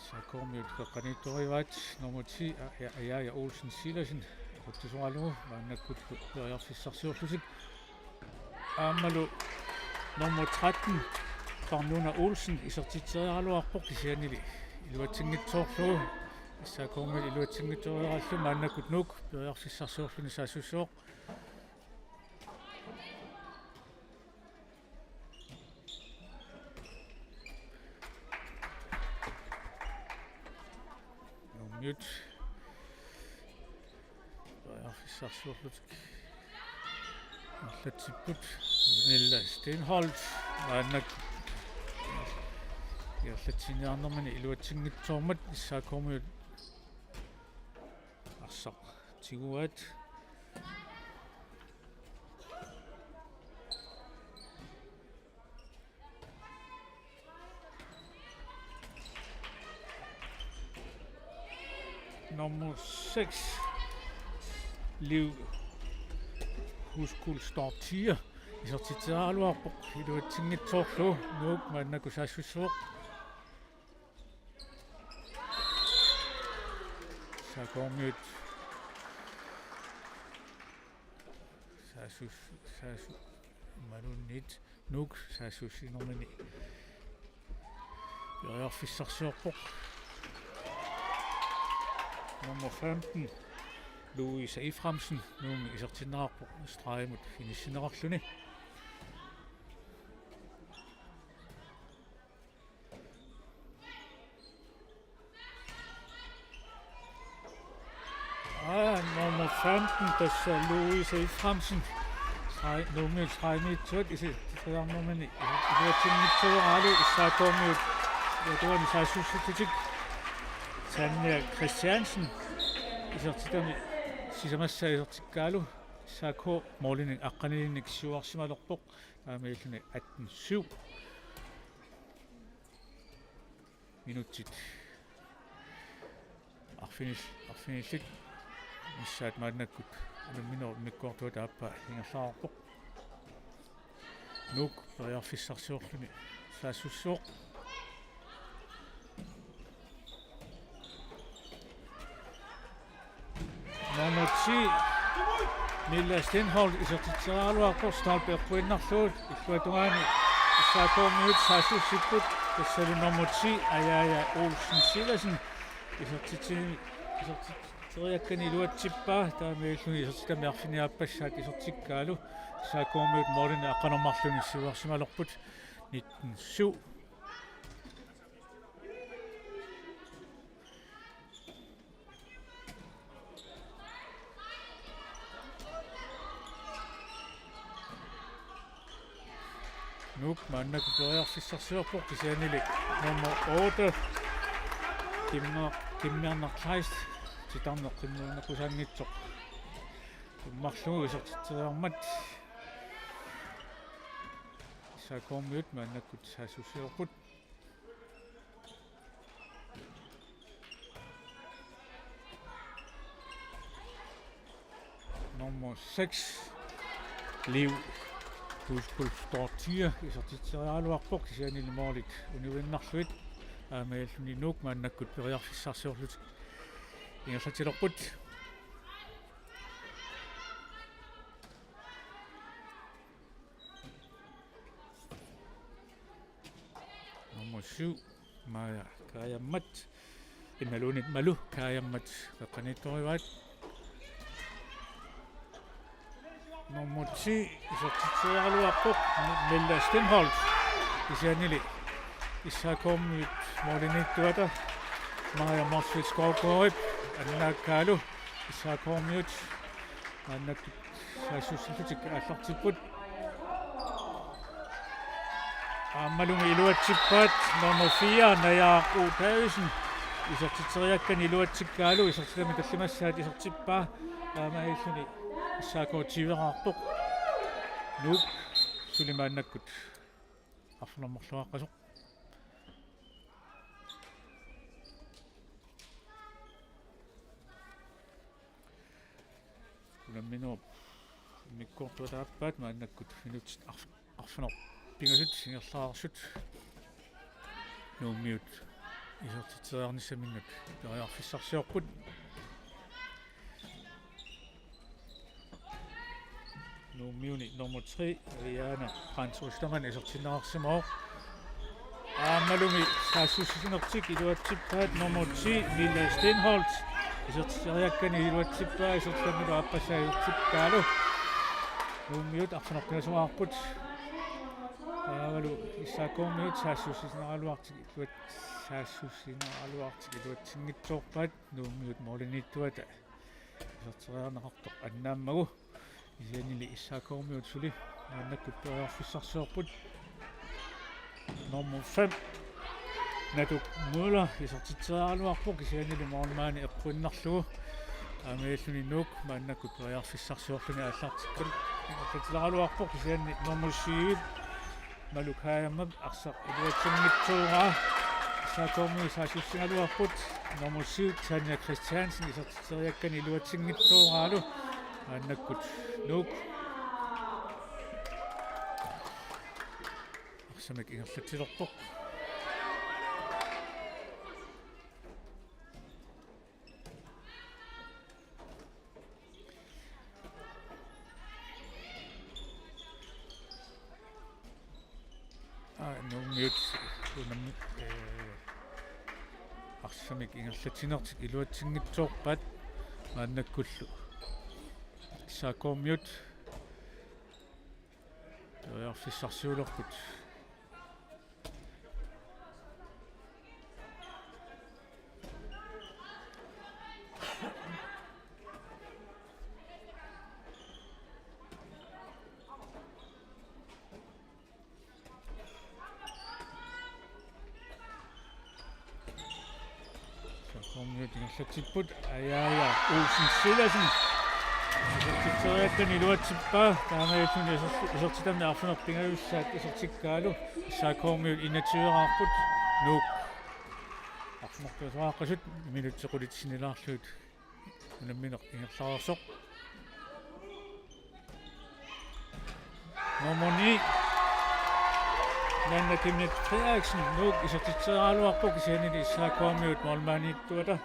S A K-miut qeqqaniittorivaat, nummer ti, A-, A-, Ajaja Olsen Silassen, aqutsisoralugu, maannakkut periarfissarsiorlutik. Aammalu nummer tretten, Parnuna Olsen, isertitseriaraluarpoq, kisiannili iluatsinngitsoorlugu. S A K-miut iluatsinngitsoorallu, maannakkut Nuuk periarfissarsiorluni saassussivoq. Nuummiut periarfissarsiorlutik ingerlatsipput, Milla Stenholt maannakkut ingerlatsiniarnermini iluatsinngitsoormat, S A K-miut arsaq tiguaat. Nummer seks, Liv Huskuldstadter, Isertitseriaraluarpoq iluatsinngitsoorlugu. Nuuk maannakkut saassussivoq. S A K-miut saassus-, saassu-, imaluunniit Nuuk saassussinermini periarfissarsiorpoq. Nummer femten, Louise Efraimsen, Nuummi isertinneqarpoq stregimut finishinneqarluni. Aa, nummer femten, tassa Louise Efraimsen. Streg-, Nuummiut stregimiittuat isertitseriarnermini iluatsinngitsooraalu. S A K-miut iluatsinngitsooraalu saassussissutik. Tanja Christiansen isertitami sisamassaa isertikkaalu. S A K målinik aqqanilinnik siuarsimalerpoq. Taamaalilluni atten syv. Minutsit arfinil-, arfinillit missaat maannakkut unamminerup immikkoortuata aappaa ingerlareerpoq. Nuuk periarfissarsiorluni saassussivoq. Nummer ti, Mille Stenholt, isertitseriaraluarpoq stolpe eqquinnarlugu. Illuatungaani S A K-miut saassussipput, tassalu nummer ti, Ajaja Olsen Sivertsen, isertitsi-, isertitseriakkani iluatsippaa, taamaalilluni isertitami arfineq-aappassaat isertikkaalu. S A K-miut målinik aqqaneq-marlunnik siuarsimalerput, nitten syv. Nuuk maannakkut periarfissarsiorpoq, kisiannili nummer otte, Kimmer-, Kimmerner Kleist, titarneq qimmuunneqqusaanngitsoq tummarlugu isertitseriarmat. S A K-miut maannakkut saassussilerput. Nummer seks, Liv Husbuldsdóttir, isertitseriaraluarpoq, kisiannili målit uniuinnarlugu. Taamaalilluni Nuuk maannakkut periarfissarsiorlutik ingerlatilerput. Nummer syv, Maja Kajammat. Imaluunniit Malu Kajammat qeqqaniittorujuaat. Nummer ti, isertitseriaraluarpoq, Mille Stenholt. Kisiannili S A K-miut målimiittuata Maja Motzfeldt Skovgaardip annaakkaalu S A K-miut maannakkut saassussillutik aallartipput. Aammalumi iluatsippaat nummer fire, Naja O. Davidsen. Isertitseriakkani iluatsikkaalu, isertitami tallimassaat isertippaa. Taamaalilluni S A K tyveraarpoq. Nuuk suli maannakkut arfineq-marluaqqasoq. Unamminerup immikkoortuata aappaat maannakkut minutsit arf-, arfineq-pingasut ingerlareersut. Nuummiut isertitseriarnissaminnut periarfissarsiorput. Nuummiuni nummer tre, Riana Brandt Ostermann, isertinneqarsimavoq. Aammalumi saassussinertik iluatsippaat nummer ti, Mille Stenholt. Isertitseriakkani iluatsippaa, isertitamilu aappassaa isertikkaalu. Nuummiut arfineq-pingasuarput. Taavalu S A K-miut saassussisineraluartik iluat-, saassussisineraluartik iluatsinngitsoorpaat, Nuummiut målimiittuata iserteriarneqartoq annaammagu. Kisiannili S A K-miut suli maannakkut periarfissarsiorput. Nummer fem, Natuk Møller, isertitseriaraluarpoq, kisiannili målmandi eqquinnarlugu. Taamaalilluni Nuuk maannakkut periarfissarsiorluni aallartikkal-, aallartileraluarpoq, kisianni nummer syv, Malu Kajammat arsaq iluatsinngitsooraa. S A K-miut saassussigaluarput. Nummer syv, Tanja Christiansen, isertitseriakkani iluatsinngitsooraalu. Maannakkut Nuuk Arsamik ingerlatsilerpoq. Aa, Nuummiut unammi, ee, arsamik ingerlatsinertik iluatsinngitsoorpaat maannakkullu S A K-miut periarfissarsiulerput. S A K-miut ingerlatsipput, Ajaaja Olsen Sivertsen. Isertitseriakkani iluatsippaa, taamaalilluni iser-, isertitammi arfineq-pingajussaat isertikkaalu, S A K-miut enogtyveeraarput, Nuuk arfineq-pingasoqaqqasut, minutsit qulit sinnilaarlugit unammineq ingerlareersoq. Nummer ni, Nanna Chemnitz Frederiksen, Nuuk isertitseriaraluarpoq, kisiannili S A K-miut målmandiittuata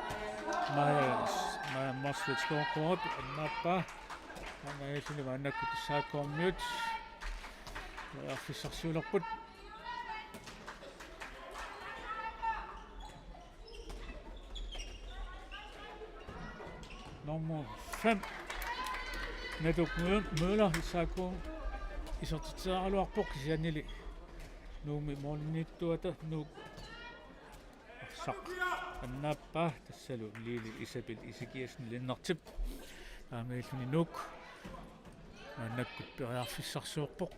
Maja, Maja Motzfeldt Skovgaard annaappaa. Taamaalilluni maannakkut S A K-miut periarfissarsiulerput. Nummer fem, Natuk Mø-, Møller, S A K, isertitseriaraluarpoq, kisiannili Nuummi målmandiittuata Nuuk arsaq annaappaa, tassalu Lili Isabel Ezekiassen Lennertip. Taamaalilluni Nuuk maannakkut periarfissarsiorpoq.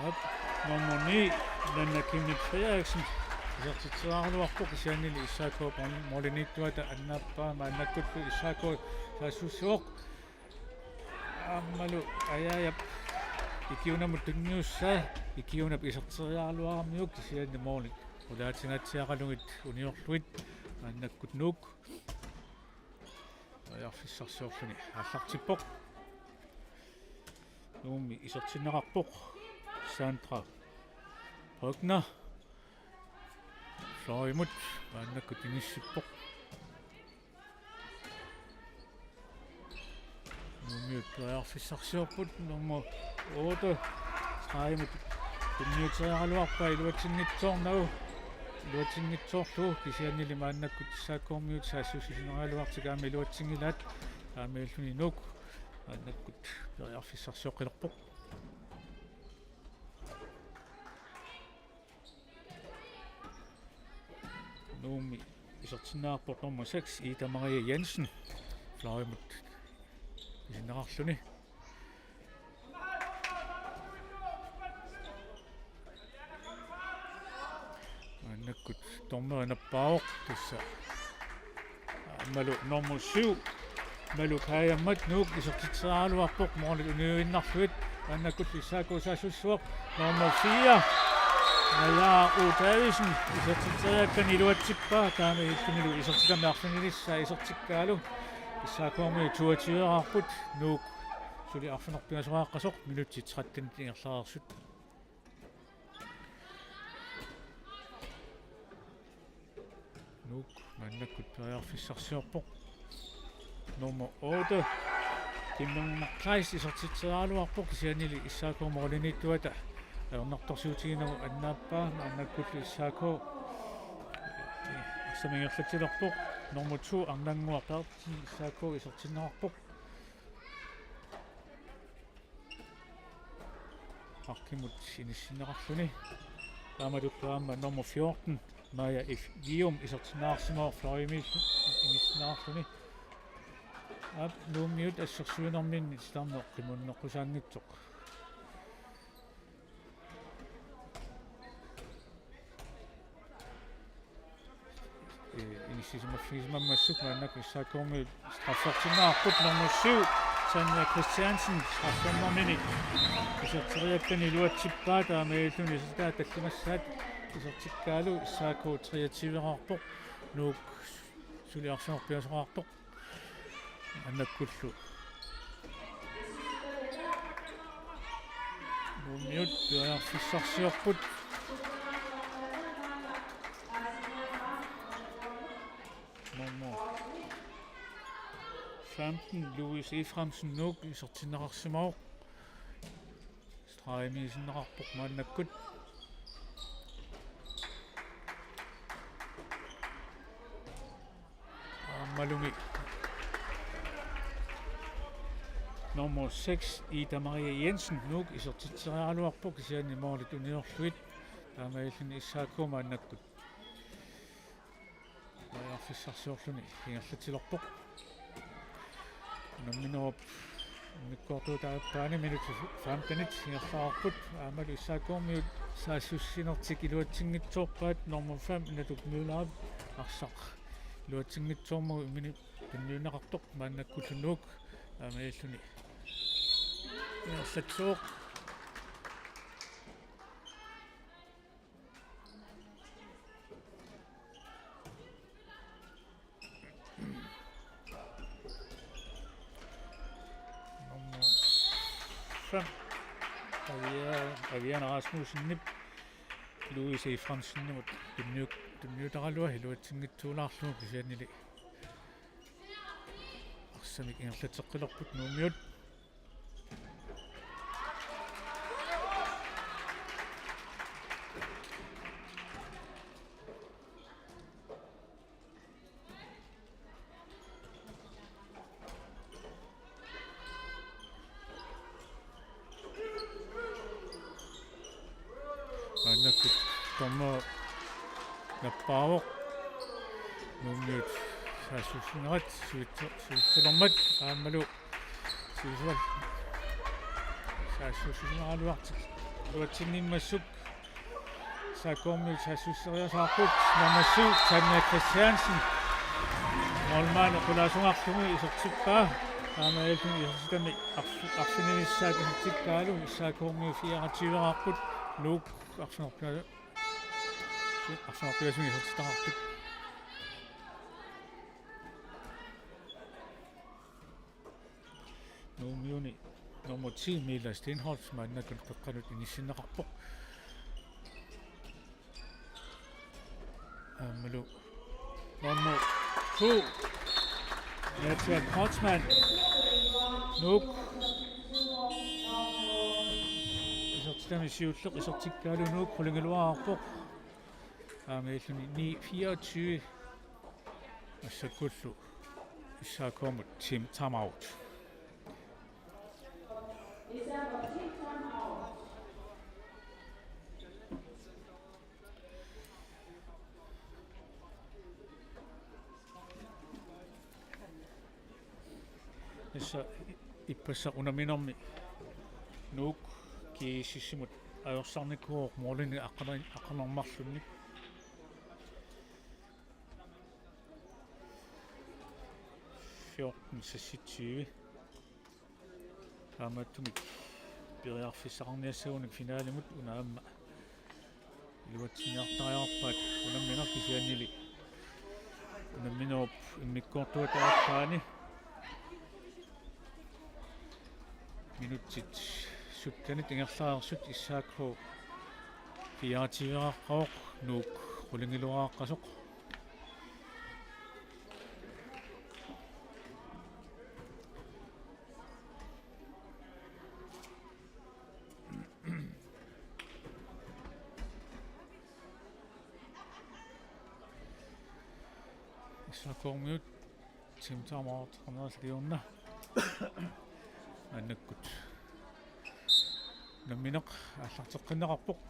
Aap, nummer ni, Nanna Chemnitz Frederiksen, isertitseriaraluarpoq, kisiannili S A K mål-, målmandiittuata annaappaa, maannakkullu S A K saassussivoq. Aammalu Ajaajap ikiunamut tunniussaa, ikiunap iserteriaraluaramiuk, kisianni målit qulaatingaatsiaqalugit uniorlugit maannakkut Nuuk periarfissarsiorluni aallartippoq. Nuummi isertinneqarpoq Sandra Brückner. Fløjimut maannakkut inissippoq. Nuummiut periarfissarsiorput, nummer otte, stregimut tunniuteriaraluarpaa iluatsinngitsoornagu, iluatsinngitsoorlugu, kisiannili maannakkut S A K-miut saassussisineriaraluartik aamma iluatsinngilaat, taamaalilluni Nuuk maannakkut periarfissarsioqqilerpoq. Nuummi isertinneqarpoq nummer seks, Ida Marie Jensen, fløjimut isinneqarluni. Maannakkut dommeri nappaavoq tassa. Aammalu nummer syv, Maluk Hajammat, Nuuk isertitseriaraluarpoq, målit uniuinnarlugit, maannakkullu S A K saassussivoq. Nummer fire, Naja O. Davidsen, isertitseriakkani iluatsippaa, taamaalillunilu isertitammi arfinilissaa isertikkaalu, S A K-miut toogtyveeraarput, Nuuk suli arfineq-pingasoqaqqasoq, minutsit tretten ingerlareersut. Nuuk maannakkut periarfissarsiorpoq. Nummer otte, Kimmernaq Kleist, isertitseriaraluarpoq, kisiannili S A K målmandiittuata ajornartorsiutiginagu annaappaa, maannakkullu S A K arsamik ingerlatsilerpoq. Nummer to, Arnannguaq Berthelsen, S A K isertinneqarpoq. Bakkimut inissinneqarluni. Taamatullu aamma nummer fjorten, Maja F. Guillaume, isertinneqarsimavoq, fløjimi inissinneqarluni. Aap, Nuummiut assersuinerminni titarneq qimunneqqusaanngitsoq. Ee, inissisimaffigisimammassuk maannakkut S A K-miut straffertinneqarput, nummer syv, Tanja Christiansen, straffeernermini iserteriakkani iluatsippaa, taamaalilluni isertitaat tallimassaat isertikkaalu, S A K treogtyveeraarpoq, Nuuk suli arfineq-pingasoqartoq. Maannakkullu Nuummiut periarfissarsiorput. Nummer femten, Louis Efraimsen, Nuuk, isertinneqarsimavoq. Stregimiisinneqarpoq maannakkut. Aammalumi nummer seks, Ida Maria Jensen, Nuuk, isertitseriaraluarpoq, kisianni målit uniorlugit. Taamaalilluni S A K maannakkut periarfissarsiorluni ingerlatsilerpoq. Unamminerup immikkoortuata aappaani minutsit femtenit ingerlareerput. Aammalu S A K-miut saassussinertik iluatsinngitsoorpaat, nummer fem, Natuk Møllerip arsaq iluatsinngitsoormagu imminut tunniunneqartoq. Maannakkullu Nuuk taamaalilluni ingerlatsivoq. Nummer fem, Avian, Avian Rasmussenip Louis Efraimsenimut tunniu-, tunniutaraluaa, iluatsinngitsoorlugu, kisiannili arsamik ingerlatseqqilerput Nuummiut. Maannakkut dommeri nappaavoq. Nuummiut saassussinerat sivitsu-, sivitsulermat aammalu sivisual saassussineraraluartik iluatsinnimmassuk. S A K-miut saassusseriasaarput, nummer syv, Tanja Christiansen. Målmandi qulaasungarluni isertippaa. Taamaalilluni isertitami arf-, arfinilissaat isertikkaalu, S A K-miut fireogtyveeraarput, Nuuk arfineq-pinga-, arfineq-pingasunut isertitaqarput. Nuummiuni nummer ti, Mila Stenholt, maannakkut qeqqanut inissinneqarpoq. Aammalu nummer to, Nadia Kreutzmann, Nuuk. Isertitami siulleq isertikkaalu Nuuk qulingiluaarpoq. Taamaalilluni ni fireogtyve. Massakkullu S A K-mut team timeout. Tassa ippassaq unamminermi Nuuk G S S-imut ajorsarnikuuvoq målinik aqqaner-, aqqaneq-marlunnik. Fjorten seksogtyve. Taamaattumik periarfissaqarniassagunik finalimut una aamma iluatsiniartariaqarpaat unammineq, kisiannili unamminerup immikkoortuata aappaani minutsit syttenit ingerlareersut S A K fireogtyveeraqqavoq, Nuuk qulingiluaaqqasoq. S A K-miut team timeout qaneriarliorna. Maannakkut unammineq aallarteqqinneqarpoq.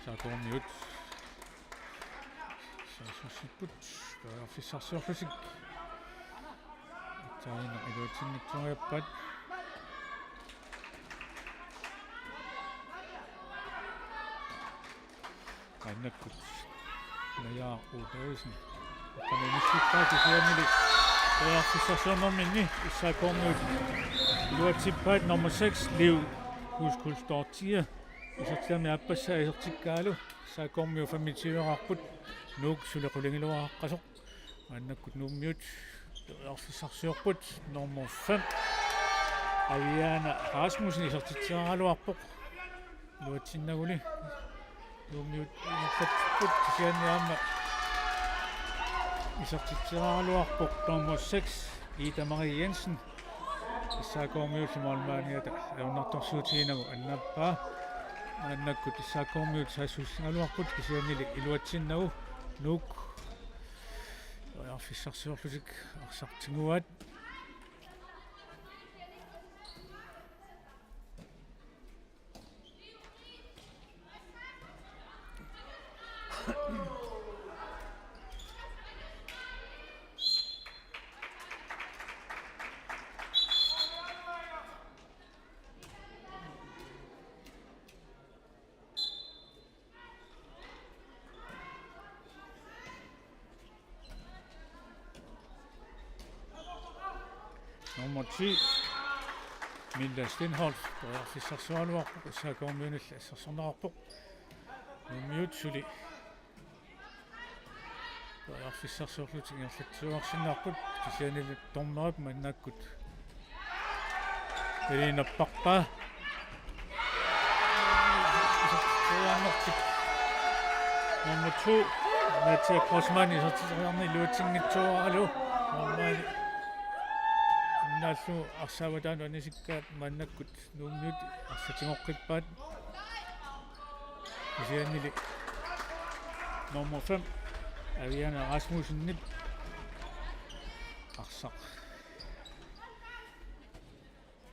S A K-miut saassussipput periarfissarsiorlutik. Taanna iluatsinngitsoorpaat. Maannakkut Naja Olsen. Qanimissippaat kisiannili periarfissarsiornerminni S A K-kormiut iluatsippaat nummer seks, Liv Huskulsdottir. Isertitami aappassaa isertikkaalu S A K-kormiut femogtyveqarput, Nuuk suli qulingiluaaqqasoq. Maannakkut Nuummiut periarfissarsiorput nummer fem, Aviana Rasmussen isertitseriaraluarpoq. Iluatsinnaguli Nuummiut isertitsipput kisianni aamma isertitseriaraluarpoq nummer seks, Ida Marie Jensen. S A K-kormiut målmandiata ajornartorsiutiginagu annappaa. Maannakkut S A K-kormiut saassussigaluarput kisiannili iluatsinnagu Nuuk periarfissarsiorlutik arsaq tiguaat. Nummer ti, Mille Stenholt, periarfissarsioraluarpoq, S A K-kormiunillu assersorneqarpoq. Nuummiut suli periarfissarsiorlutik ingerlatsiuarsinnaapput, kisiannili dommerip maannakkut ilinapparpaa. Isertitseriarnertik. Nummer to, Nadia Grossmann, isertitseriarneq iluatsinngitsooraalu. Nummer naallu arsaavataanut anisikkaat maannakkut Nuummiut arsaq tigoqqippaat. Kisiannili nummer fem, Aviana Rasmussenip arsaq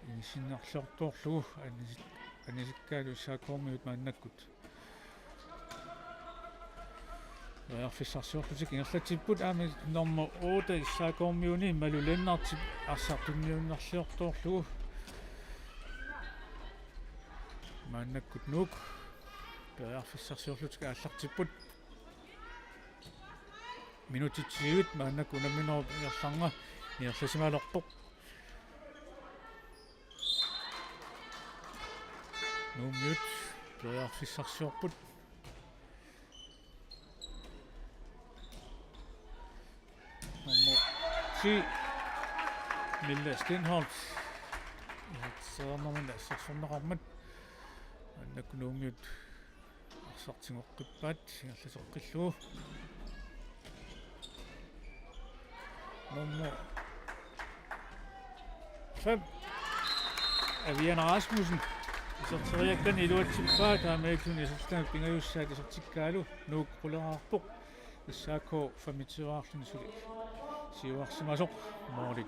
inissinnarliortoorlugu anis-, anisikkaalu S A K-kormiut maannakkut periarfissarsiorlutik ingerlatsipput, aamma nummer otte S A K-kormiuni Malu Lennartip arsaq tunniunnarliortoorlugu. Maannakkut Nuuk periarfissarsiorlutik aallartipput. Minutsit tyvit maannakkut unamminerup ingerlanera ingerlasimalerpoq. Nuummiut periarfissarsiorput. Nummer ti, Mille Stenholt. Isertitseriarnerminni assersorneqarmat. Maannakkut Nuummiut arsaq tigoqqippaat, ingerlateqqillugu. Nummer fem, Aviana Rasmussen. Iserteriakkani iluatsippaat, taamaalilluni isertitanut pingajussaat isertikkaalu Nuuk quleraarpoq. S A K femogtyveqarluni suli siuarsimasoq, målit,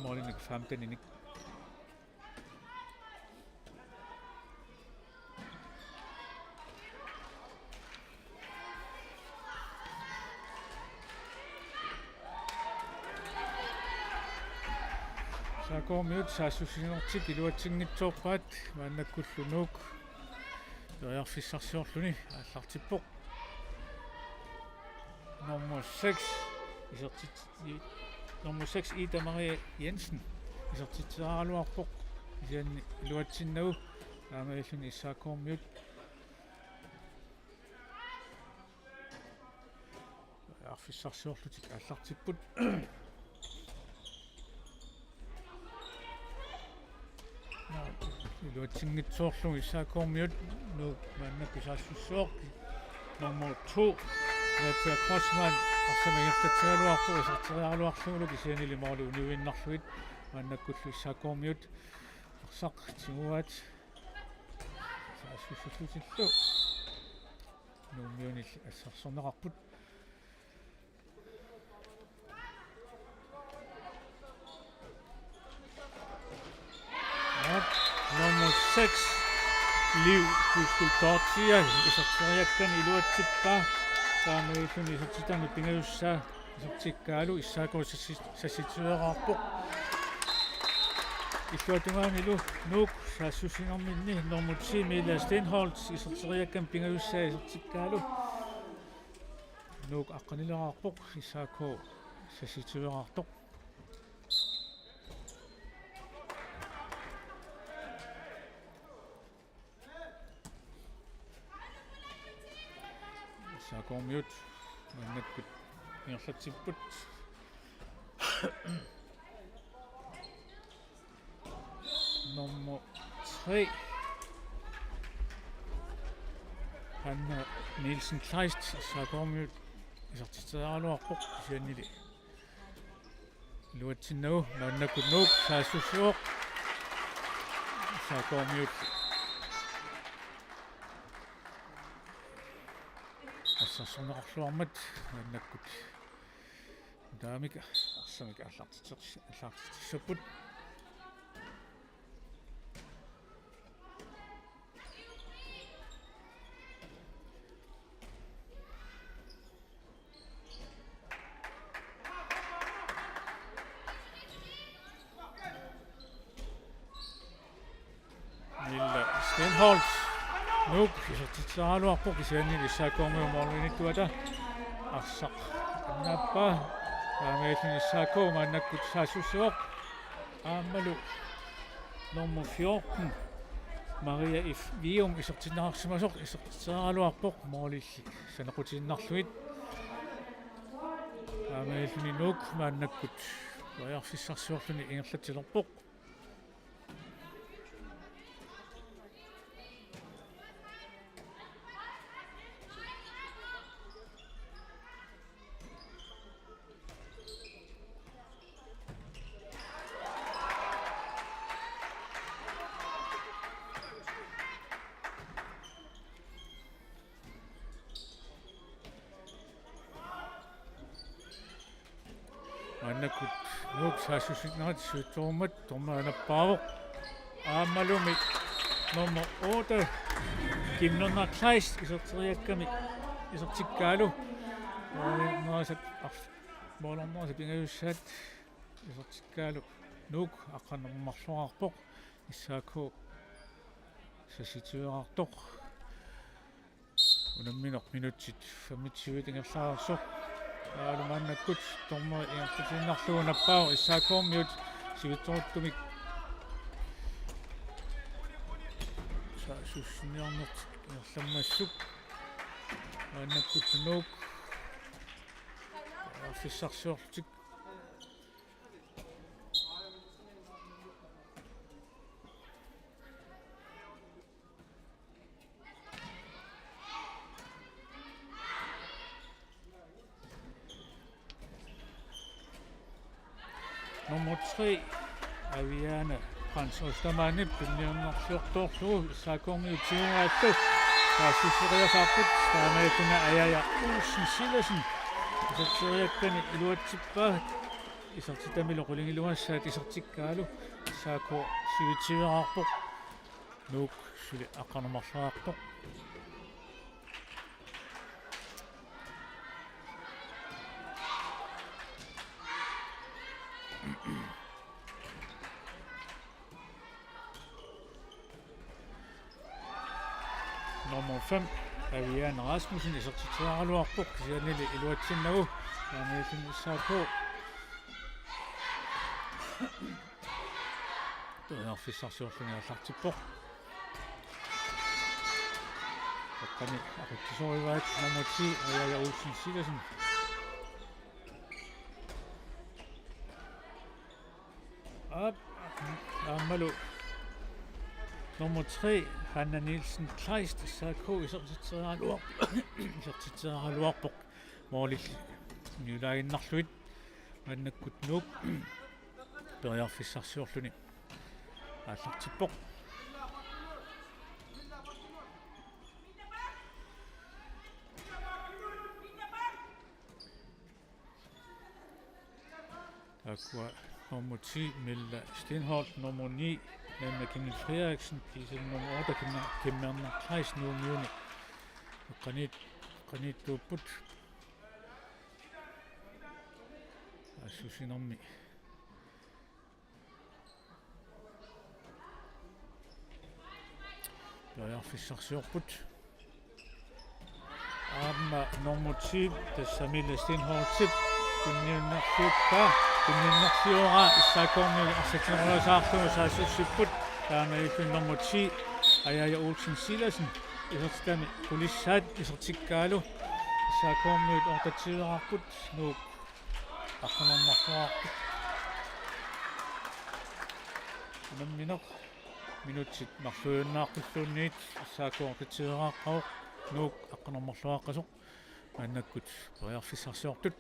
målinik femteninik. S A K-kormiut saassussinertik iluatsinngitsoorpaat, maannakkullu Nuuk periarfissarsiorluni aallartippoq. Nummer seks, isertit-, nummer seks, Ida Marie Jensen, isertitseriaraluarpoq, kisianni iluatsinnagu, taamaalilluni S A K-kormiut periarfissarsiorlutik aallartipput. Iluatsinngitsoorlugu S A K-kormiut, Nuuk maannakkut saassussivoq. Nummer to, Nadia Grossmann, arsamik ingerlatsigaluarpoq, iserteriaraluarlugulu, kisiannili måli uniuinnarlugu, maannakkullu S A K-kormiut arsaq tiguaat saassussillutillu Nuummiunillu assersorneqarput. Nummer seks, Liv Huskulsdottir, iserteriakkani iluatsippaa, taamaalilluni isertitanut pingajussaat isertikkaalu S A K sassi-, sassitseriaraarpoq. Illuatungaanilu Nuuk saassussinerminni nummer ti Mila Stenholt iserteriakkami pingajussaa isertikkaalu. Nuuk aqqanileqarpoq, S A K sassitiveqartoq. S A K-kormiut maannakkut ingerlatsipput. Nummer tre, Hanna Nielsen Kleist, S A K-kormiut, isertitseriaraluarpoq kisiannili iluatsinnagu. Maannakkut Nuuk saassussivoq. S A K-kormiut assersorneqarluarmat maannakkut nutaamik arsamik aallartitser-, aallartitsissapput. Milla Stenholt. Nuuk isertitseriaraluarpoq kisianni S A K-kormiut målimiittuata arsaq annaappaa. Taamaalilluni S A K maannakkut saassussivoq. Aammalu nummer fjorten, Maria F. Vium isertinneqarsimasoq isertitseriaraluarpoq målilli saneqqutiinnarlugu. Taamaalilluni Nuuk maannakkut periarfissarsiorluni ingerlatsilerpoq. Maannakkut Nuuk saassussinerat sivitsorummat dommeri nappaavoq. Aammalumi nummer otte, Kim Lennart Kleist iserteriakkami isertikkaalu. Målernerisaat, målernerisaat pingajussaat isertikkaalu. Nuuk aqqaneq-marloqarpoq, S A K sassitiveqartoq. Unammineq minutsit femogtyve ingerlareersoq. Aamma maannakkut dommeri ingerlatiinnarlugu nappaavoq S A K-kormiut sivitsoruttumik saassussiniarnertik ingerlammassuk. Maannakkut Nuuk periarfissarsiorlutik. Nummer tre, Aviana Brandt Ostermannip tunniunnerliortoorlugu S A K-kormiut tigugaallu saassusseriasaarput. Taamaalilluni Ajaja Olsen Sivertsen iserteriakkani iluatsippaa. Isertitamilu qulingiluasaat isertikkaalu S A K sivitsivigaqarpoq. Nuuk suli aqqaneq-marloqartoq. Nummer fem, Avian Rasmussen, isertitseriaraluarpoq kisiannili iluatsinnagu. Aamma S A K periarfissarsiorluni aallartippoq. Toqqani aqutsisorivaat nummer ti, Ajaja Olsen Sivertsen. Aap, aammalu nummer tre, Hanna Nielsen Kleist, S A K, isertitseriaraluar-, isertitseriaraluarpoq. Målilli niulaaginnarlugu. Maannakkut Nuuk periarfissarsiorluni aallartippoq. Taakkua nummer ti, Milla Stenholt, nummer ni, Nanna Kingel Frederiksen, Gisela nummer otte, Kimmer-, Kimmerner Kleist, Nuummiuni. Qaniit-, qaniittuupput. Saassussinermi. Periarfissarsiorput. Aamma nummer ti, tassami Mille Stenholdtip tunniunnerliukkaa, tunniunnerlioraa S A K-miut arsaq tineruasaarlugu saassussipput. Taamaalilluni nummer ti, Ajaja Olsen Silassen, isertitami qulissaat isertikkaalu S A K-miut otteogtyveqarput, Nuuk aqqaneq-marloqarput. Unammineq minutsit marluinnaaqqulluunniit S A K otteogtyveqaqqavoq, Nuuk aqqaneq-marloqaqqasoq. Maannakkut periarfissarsiortut.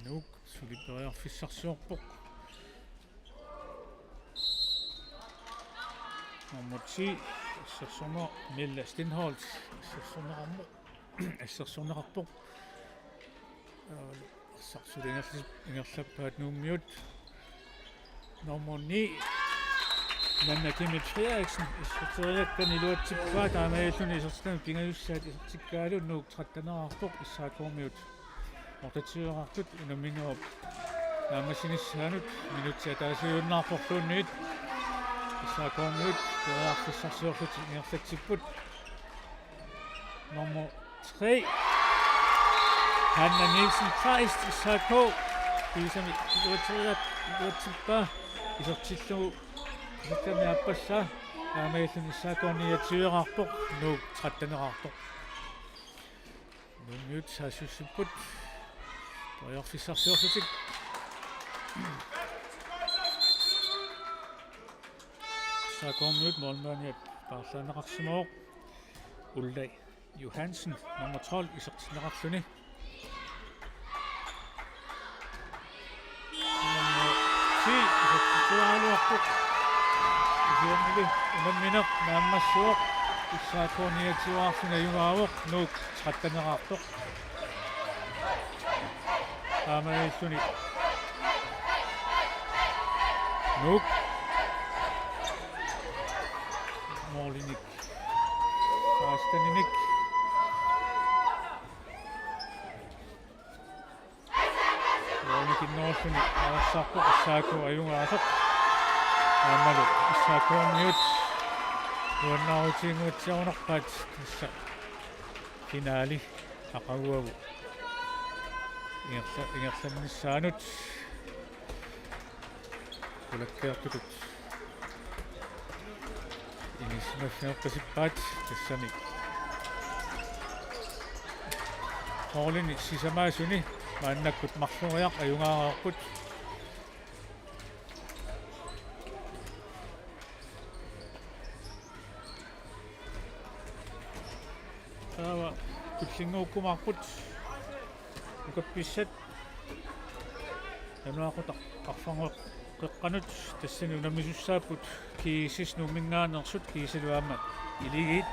Nuuk suli periarfissarsiorpoq. Nummer ti, assersorneq-, Mille Stenholt, assersorneqarpoq. Assersorneqarpoq. Arsaq suli ingerli-, ingerlappaat Nuummiut. Nummer ni, Nanna Dimitri Frederiksen, iserteriakkani iluatsippaa, taamaalilluni isertitami pingajussaat isertikkaalu, Nuuk tretteneqarpoq, S A K-miut otteogtyveqarput. Unamminerup naammassinissaanut minutsit ataasiinnaaqqulluunniit S A K-miut periarfissarsiorlutik ingerlatsipput. Nummer tre, Hanna Nielsen Kleist, S A K. Kiisami iluatsippaa, iluatsippaa, isertillugu isertitami aappassaa. Taamaalilluni S A K niogtyveqarpoq, Nuuk tretteneqarpoq. Nuummiut saassussipput periarfissarsiorlutik. S A K-miut målmandiat paarlaanneqarsimavoq. Ullai Johansen, nummer tolv, isertinneqarluni. Nummer ti, isertitseriaraluarpoq. Kisiannili unammineq naammassivoq, S A K niogtyveqarluni ajugaavoq, Nuuk tretteneqarpoq. Taamaalilluni Nuuk målinik seksteninik. Målinik innerulluni arsarpoq S A K ajugaasoq. Aammalu S A K-miut nuannaarutiginnguatsiarunarpaat tassa finaali aqaguagu ingerla-, ingerlannissaanut. Qulakkeertutut inissisimaffigeqqisippaat tassami. Målini sisamaasuni maannakkut marloriaq ajugaareerput. Taava tullinnguukkumaarput ukappissat januaaqutaq arferngooqqeqqanut, tassani unammisussaapput G S S Nuumminngaanneersut, kiisalu aamma Iligiit.